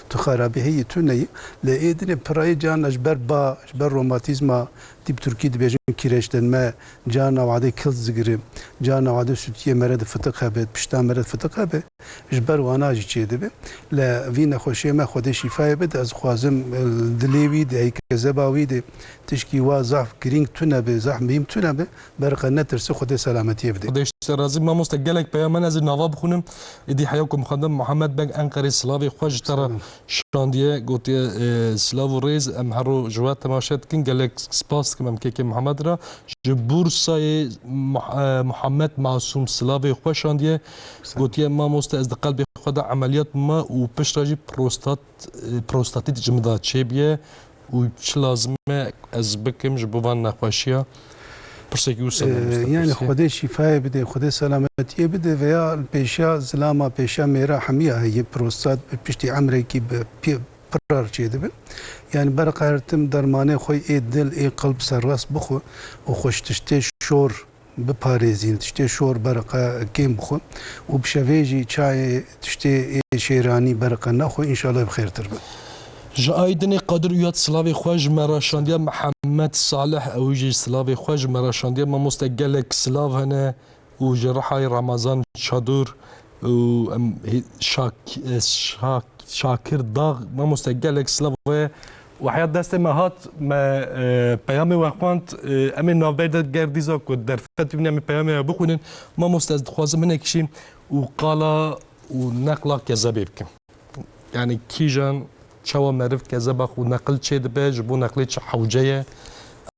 tu xerabî heyî tu neyî. Lê ê dinê pirayê carna ji ber ba, ji ber romatîzma, tî bi tirkî dibêjin kireçlenme, carna wadê kilt zigiri, carna wadê sûtiyê mere de fitik hebe, pişta mere de fitik hebe, ji ber wana jî çêdibe. Li vî nexweşiyê me Xwedê şîfayê bide, ez dixwazim, e, dilê wî de, ey kezeba wî de, tişkî wa zaf girîng tune be, zaf muhîm tune be, berqa netirse Xwedê selametiyê bide. Xwedê ji te razî, mamoste, gelek peyam hene, ez ê nava bixwînim. Êdî heya ku muxadem Muhammed Beg Enqerê silavê xwe ji te re Selamet. şandiye, gotiye, e, silav û rêz, em her ro ji we temaşe dikin, gelek spas dikim em kêkê Muhammed re. Ji Bursayê Muh-, e, Muhammed Masûm silavê xwe şandiye, Selamet. gotiye, mamoste, ez di qelbê xwe de emeliyat bûme û piştre jî prostat, e, prostatît ji min de çêbûye. Û çi lazim e ez bikim ji bo van nexweşiya? Pirsekî wisa Ee, mamoste yani pirsî. Xwedê şîfayê bide, Xwedê selametiyê bide veya pêşiya zilama, pêşiya mêra hemiya heye, prostat bi piştî emrekî bi pê-, pirar çêdibe. Yani berqa her tim dermanê xwe ê dil, ê qelb serrast bixwe û xwe ji tiştê şor biparêzîn, tiştê şor berqa kêm bixwe û bi şevê jî çayê, tiştê ê şêranî berqa nexwe, înşallah bi xêrtir be. Ji Aydinê Qadir Uyat silavê xwe ji me re şandiye, Mihemed Salih ew jî silavê xwe ji me re şandiye. Mamoste, gelek silav hene û ji Rihayê Ramazan Çadur û em hê-, Şak-, e, Şak-, Şakir Dağ, mamoste, gelek silav we. Û heya destê me hat, me, e, peyamê we xwend, e, em ê navber de gerdîza ku derfet bîne, em ê peyamê we bixwînin. Mamoste, ez dixwazim hinek jî û qala û neqla kezebê bikim. Yani kîjan, çawa meriv kezeba xwe neqil çêdibe, ji bo neqlê çi hewce ye?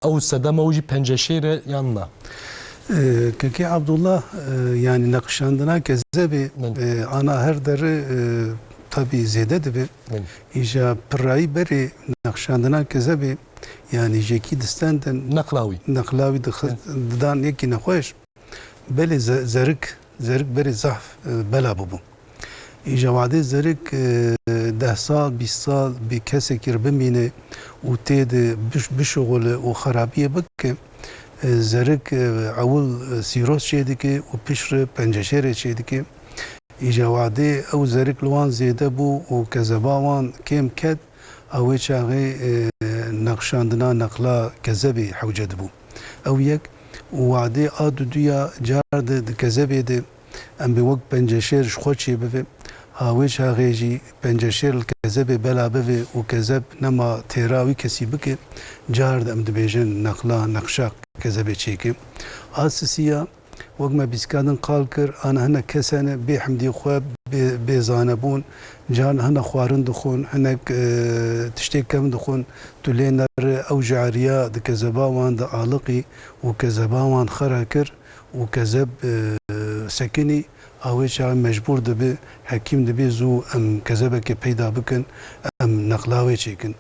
Ew sedema wî jî penceşêr e yan na? Ee, Kekê Abdullah, e, yani neqşandina kezebê, Min. e, ana her derê, e, tabî zêde dibe. Min. Îja pirayî berê neqşandina kezebê, yani jekî distendin. Neqla wî. Neqla wî dixi-, Min. didan yekî nexweş. Belê ze-, zerik, zerik berê zaf, e, bela bibû. Îja wadê zerik, e, deh sal, bîst sal bi kesekî re bimîne û tê de biş-, bişuxule û xerabiyê bike, e, zerik, e, ewil, e, sîros çêdike û piştre penceşêrê çêdike. Îja wadê ew zerik li wan zêde bû û kezeba wan kêm ket, a wê çaxê, e, neqşandina neqla kezebê hewce dibû. Ew yek û wadê a duduya car de di kezebê de em bê wek penceşêr ji xwe çêbive, ha wê çaxê jî penceşêr li kezebê bela bive û kezeb nema têra wî kesî bike, car de em dibêjin neqla neqşa kezebê çêke. A sisiya, wek me bîskan din qal kir, ana hinek kes hene bê hemdî xwe, bê, bê zanebûn, car hene xwarin dixwin, hinek, e, tiştê kevn dixwin, tu lê nere, ew ji eriya di kezeba wan de aliqî û kezeba wan xera kir û kezeb, e, sekinî, a wê çaxê mecbûr dibe, hekîm dibê zû em kezebekê peyda bikin, em neqla wê çêkin.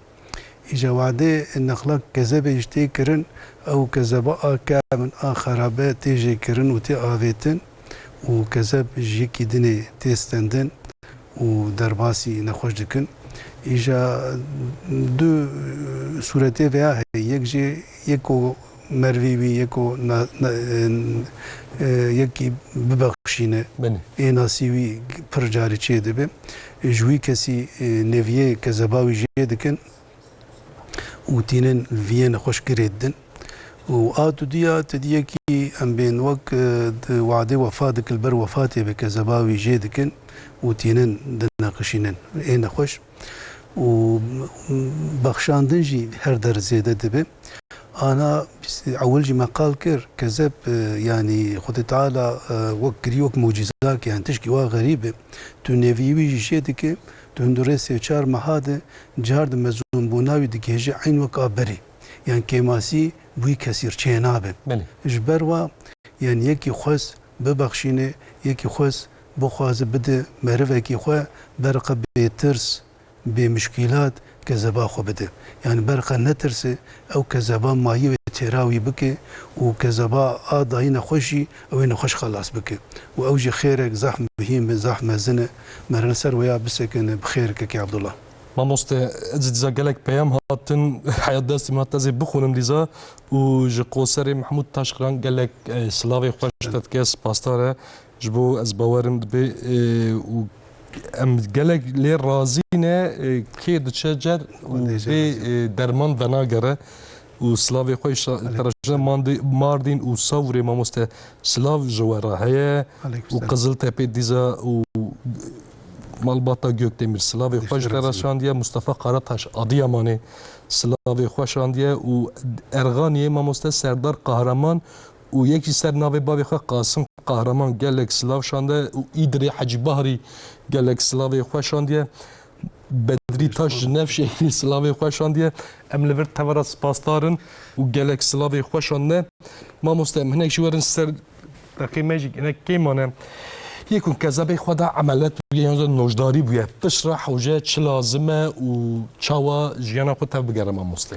Îja wadê nexla kezebê jî tê kirin, ew kezeba a kevn a xerabe tê jêkirin û tê avêtin û kezeb ji yekî dinê tê stendin û derbasî nexweş dikin. Îja du sûretê veya heye, yek jê yeko mervî wî, yeko na-, na-, e, e, yekî bibexşîne. Belê. Ê nasî wî pir carî çê dibe. Ji wî kesî, e, neviyê kezeba wî jê dikin û tînin li viyê nexweş girê didin. Û a dudiya, ti diyekî em bên wek, e, di wadê wefa dikil ber wefatê be kezeba wî jê dikin û tînin dineqişînin. Ê nexweş. Û bexşandin jî her der zêde dibe. Ana ewil jî me qal kir, kezeb, e, yanî Xwedê Teala, e, wek kirî, wek mucîzak, yani tişkî wa xerîb e. Tu nevî wî jî jê dike, tu hundirê sê çar meha de car di mezûnbûna wî digihêje eyn wek a berê. Yan kêmasî bi wî kesîr çênabe. Belê. Ji ber wa, yan yekî xwest bibexşîne, yekî xwest bixwaze bide merivekî xwe, berqa bêtirs, bê muşkîlat kezeba xwe bide. Yani berqa netirse, ew kezeba mayî wê têra wî bike û kezeba a dayî nexweş jî ew ê nexweş xelas bike. Û ew jî xêrek zehf muhîm e, zaf mezin e. Mere li ser wêya bisekin, bi xêr kekê Abdullah. Mamoste, ez dîza gelek peyam hatin, heya destê min hat ez ê bixwînim dîza û ji Qoserê Mehmûd Taşkiran gelek, e, silavê xweş te dike, spasdar e. Ji bo ez bawerim dibe, e, û em gelek lê razî ne, e, kê diçe cer û bê, e, derman venagere û silavê xwe şa-, Aleyküm selam. Mardîn û Sawrê mamoste silav ji we re heye û Aleyküm selam. Qiziltepe dîza û malbata Gökdemir silavê xwe ji te re şandiye, Mustafa Karataş Adiyamanê silavê xwe şandiye û Erxaniyê mamoste Serdar Kahraman û yek jî ser navê bavê xwe Qasim Kahraman gelek silav şande û Îdirê Hecî Bahrî gelek silavê xwe şandiye. Bedrî Taş ji Nefşehîrê silavê xwe şandiye. Em li vir tevera spasdar in û gelek silavê xwe şandine. Mamoste, em hinek jî werin ser deqê me jî hinek kêm mane. Yê ku kezebê xwe de emeliyat bûye yan jî nojdarî bûye. Piştre hewce çi lazim e û çawa jiyana xwe tev bigere mamoste?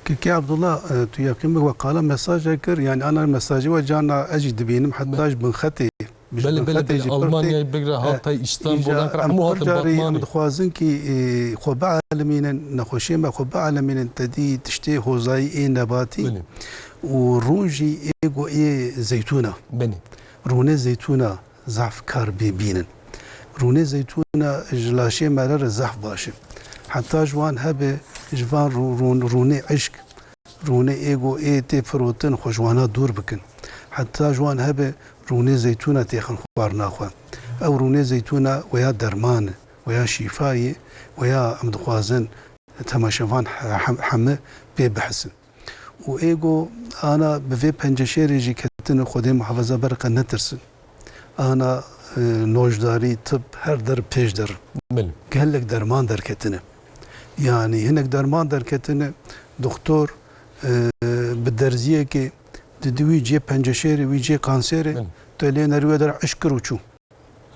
Kekê Abdullah, e, tu yaqîn bik we qala mesaj e kir, yani ana mesajê we carna ez jî dibînim, heta ji bin xetê, ji Belê, bin belê, xetê belê. Jî pir tê. Almanyayê bigre, e, hate Îstanbul, îca Ankara, em hemû pir hatin carî em Batmanê. Dixwazin ki, e, xwe bielmînin, nexweşiyê me xwe bielmînin, te dî tiştê hozayî ê nebatî Belê. Û rûn jî ê go ê zeytûna. Belê. Rûnê zeytûna zaf kar bê bînin. Rûnê zeytûna ji laşê me re re zaf baş e. Heta ji wan hebe ji van rû-, rûn-, rûnê eşk, rûnê ê go ê tê firotin xwe ji wana dûr bikin. Heta ji wan hebe rûnê zeytûna têxin xwarina xwe. Ew rûnê zeytûna weya derman e, weya şîfa ye, weya em dixwazin temaşevan he-, hem-, heme pê bihisin. Û ê go ana bi vê penceşêrê jî ketine, Xwedê muhafaza berqe netirsin. Ana, e, nojdarî, tib her der pêş der. Belê. Gelek derman derketine. Yani hinek derman derketine, doktor, e, bi derziyekê didi wî cê penceşêrê, wî cê kanserê, Belê. Te lê nerî wê der eşk kir û çû.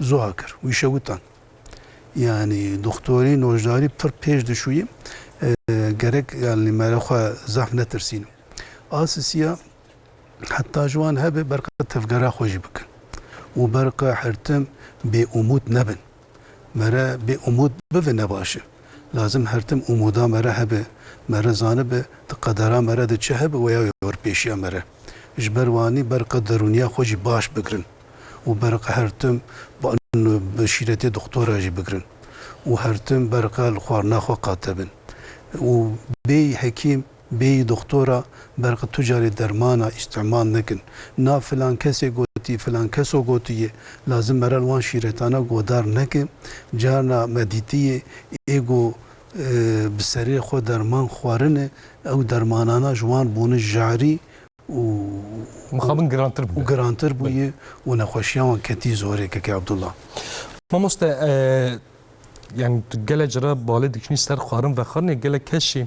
Zoa kir, wî şewitan. Yani doktorî, nojdarî pir pêş dişûyî, e, gerek yani mere xwe zaf netirsînin. A sisiya heta ji wan hebe berqe tevgera xwe jî bikin. Û berqe her tim bêumûd nebin. Mere bêumûd bive ne baş e. Lazim her tim umûda mere hebe. Mere zanibe di qedera mere de çi hebe weya wê pêşiya mere. Ji ber wanî berqe derûniya xwe jî baş bigirin. Û berqe her tim ba-, bi şîretê doktora jî bigirin. Û her tim berqe li xwarina xwe qate bin. Û bêyî hekîm, bêyî doktora, berqe tu carê dermana îstimal nekin. Na filan kesê gotî, filan keso gotiye, lazim mere li wan şîretana godar neke. Carna me dîtiye, ê go, e, bi serê xwe derman xwarine, ew dermanana ji wan bûne jarî, û Mixabin girantir bûye. Û girantir bûye û nexweşiya wan ketî zorê, kekê Abdullah. Mamoste, e, yani tu gelek cara balê dikişînî ser xwarin vexwarinê, gelek kes jî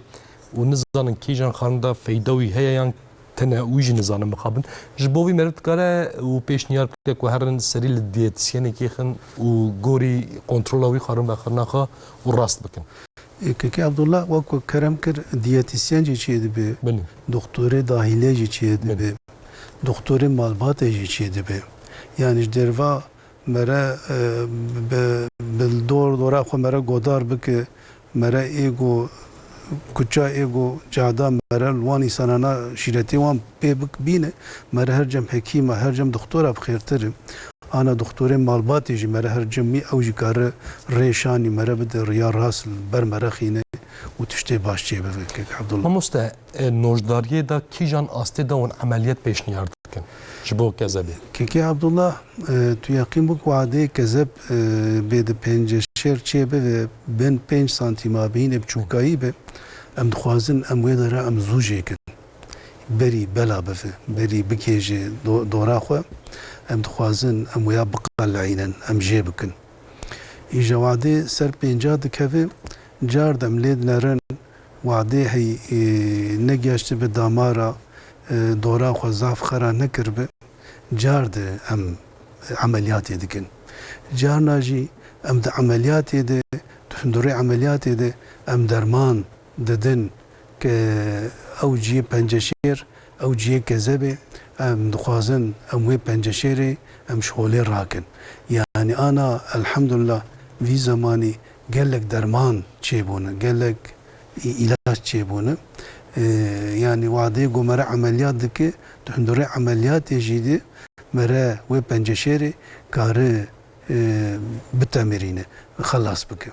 û nizanin kîjan xwarin de feyda wî heye yan tene wî jî nizanin mixabin. Ji bo vî meriv dikare û pêşniyar bike ku herin serî li diyetîsyenekê xin û gorî kontrola wî xwarin vexwarina xwe û rast bikin. Ê, Kekê Abdullah, wek ku kerem kir, diyetîsyen jî çêdibe, Belê. Doktorê dahîlê jî çêdibe, Belê. Doktorê malbatê jî çêdibe. Yani ji derva mere, e, bi, bi dor dora xwe mere godar bike, mere ê go kuça ê go cada mere li wan însanana şîretê wan pê bik bîne, mere her cem hekîma, her cem doktora bi xêrtir e. Ana doktorê malbatê jî mere her cemî ew jî kare rê şanî mere bide riya rast li ber mere xîne û tiştê baş çê bibe, kek Abdullah. Mamoste, e, nojdariyê de kîjan astê de hûn emeliyet pêşniyar dikin ji bo kezebê? Kekê Abdullah, e, tu yeqîn bik wadê kezeb, e, bê di pênceşêr çê bibe bin pênc santîma bîne biçûkayî be, em dixwazin em wê dere em zû jê kin. Berî bela bive, berî bikêje do-, dora xwe, em dixwazin em wêya biqeleyînin, em jê bikin. Îja wadê ser pênca dikeve, car dem lê dinerin, wadê hey, e, negihaştibe damara, e, dora xwe zaf xera nekiribe, car de em emeliyatê dikin. Carna jî em di emeliyatê de, di hundirê emeliyatê de em derman didin ke ew cihê penceşêr, ew cihê kezebê, em dixwazin em wê penceşêrê em ji holê rakin. Yanî ana elhamdulillah vî zemanî gelek derman çêbûne, gelek î-, îlaç çêbûne. E, yanî wadê ku mere emeliyat dike, di hundurê emeliyatê jî de mere wê penceşêrê kare, e, bitemirîne, xelas bike.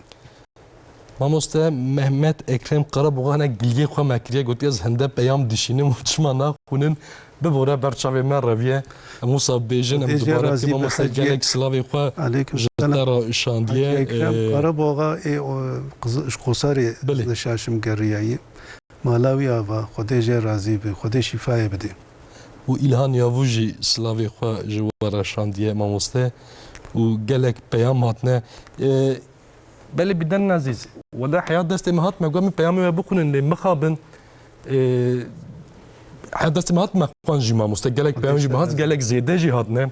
Mamoste Mehmet Ekrem Karaboğan e giliyê xwe me kiriye, gotiye ez hinde peyam dişînim û çima naxwînin. Bibore ber çavê me reviye. Em wisa bêjin, em Xwedê jê dubare razî kî be, mamoste Hacî. Gelek silavê xwe Aleykum ji selam. Te re şandiye. Hacî Ekrem Ee, Karaboğa ê o, Qiz-, ji Qosarê Belê. Li Şaşim geriyayî. Mala wî ava, Xwedê jê razî be, Xwedê şîfayê bide. Û Îlhan Yavû jî silavê xwe ji we re şandiye mamoste. Û gelek peyam hatine. Ee, Belê bîden Ezîz, wele heya destê me hat me got min peyamê we bixwînin lê mixabin. Ee, heya destê me hat me xwend jî mamoste. Gelek peyam jî me hat, gelek zêde jî hatine.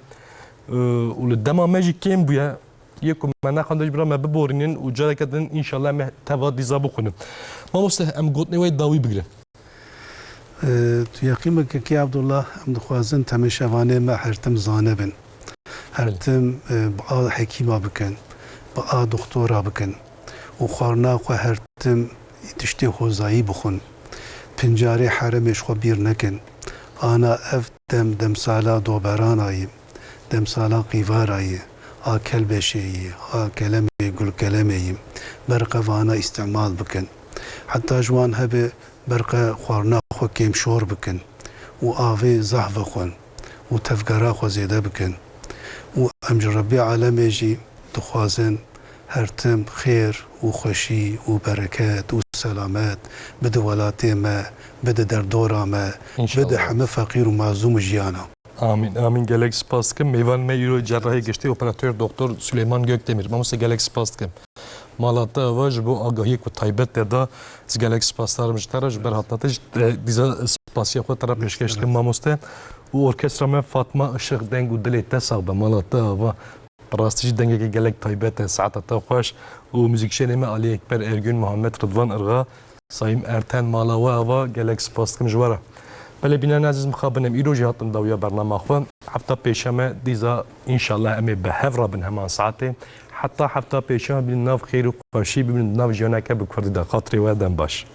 Ee, û li dema me jî kêm bûye. Yê ku me nexwendin jî bira me biborînin û careke din înşallah em ê teva dîza bixwînin. Mamoste em gotinê we dawî bigirin. Ee, tu yeqîn bike kî Abdullah, em dixwazin temeşevanê me her tim zane bin. Her Belê. tim, e, bi a hekîma bikin, bi a doktora bikin û xwarina xwe her tim tiştê hozayî bixwin. Pincarê heremê ji xwe bîr nekin. Ana ev dem demsala doberana yî, demsala qîvara yî, a kelbeşê yî, a kelemê gulkelemê yî. Berqe vana îstimal bikin. Heta ji wan hebe berqe xwarina xwe kêmşor bikin û avê zehf vexwin û tevgera xwe zêde bikin. Û em ji Rebbê alemê jî dixwazin her tim xêr û xweşî û bereket û selamet bide welatê me, bide derdora me, İnşallah. bide heme feqîr û mazlûm û jiyana. Amîn, amîn. Gelek spas dikim. Mêvan me îro cerrahê giştî operator doktor Süleyman Gökdemir. Mamoste gelek spas dikim. Mala te ava ji bo agahiyê ku taybet te da, ez gelek spasdar im ji te re, ji ber hatina te jî, e, dîza spasiya xwe te re pêşkeş dikim mamoste. Û orkestra me Fatma Işık deng û dilê te sax be, mala te ava. Bi rastî jî dengekî gelek taybet e, saeta te xweş û muzîkşênê me Alî Ekber Ergün, Muhammed Ridvan Irga, Sayîm Erten, mala we ava, gelek spas dikim ji we re. Belê bînerên ezîz, mixabin em îro jî hatin dawiya bernama xwe. Hefta pêşeme dîza înşallah em ê bi hev re bin heman saetê. Heta hefta pêşeme bibin nav xêr û xweşî, bibin nav jiyaneke bi kurdî de. Xatirê we dem baş.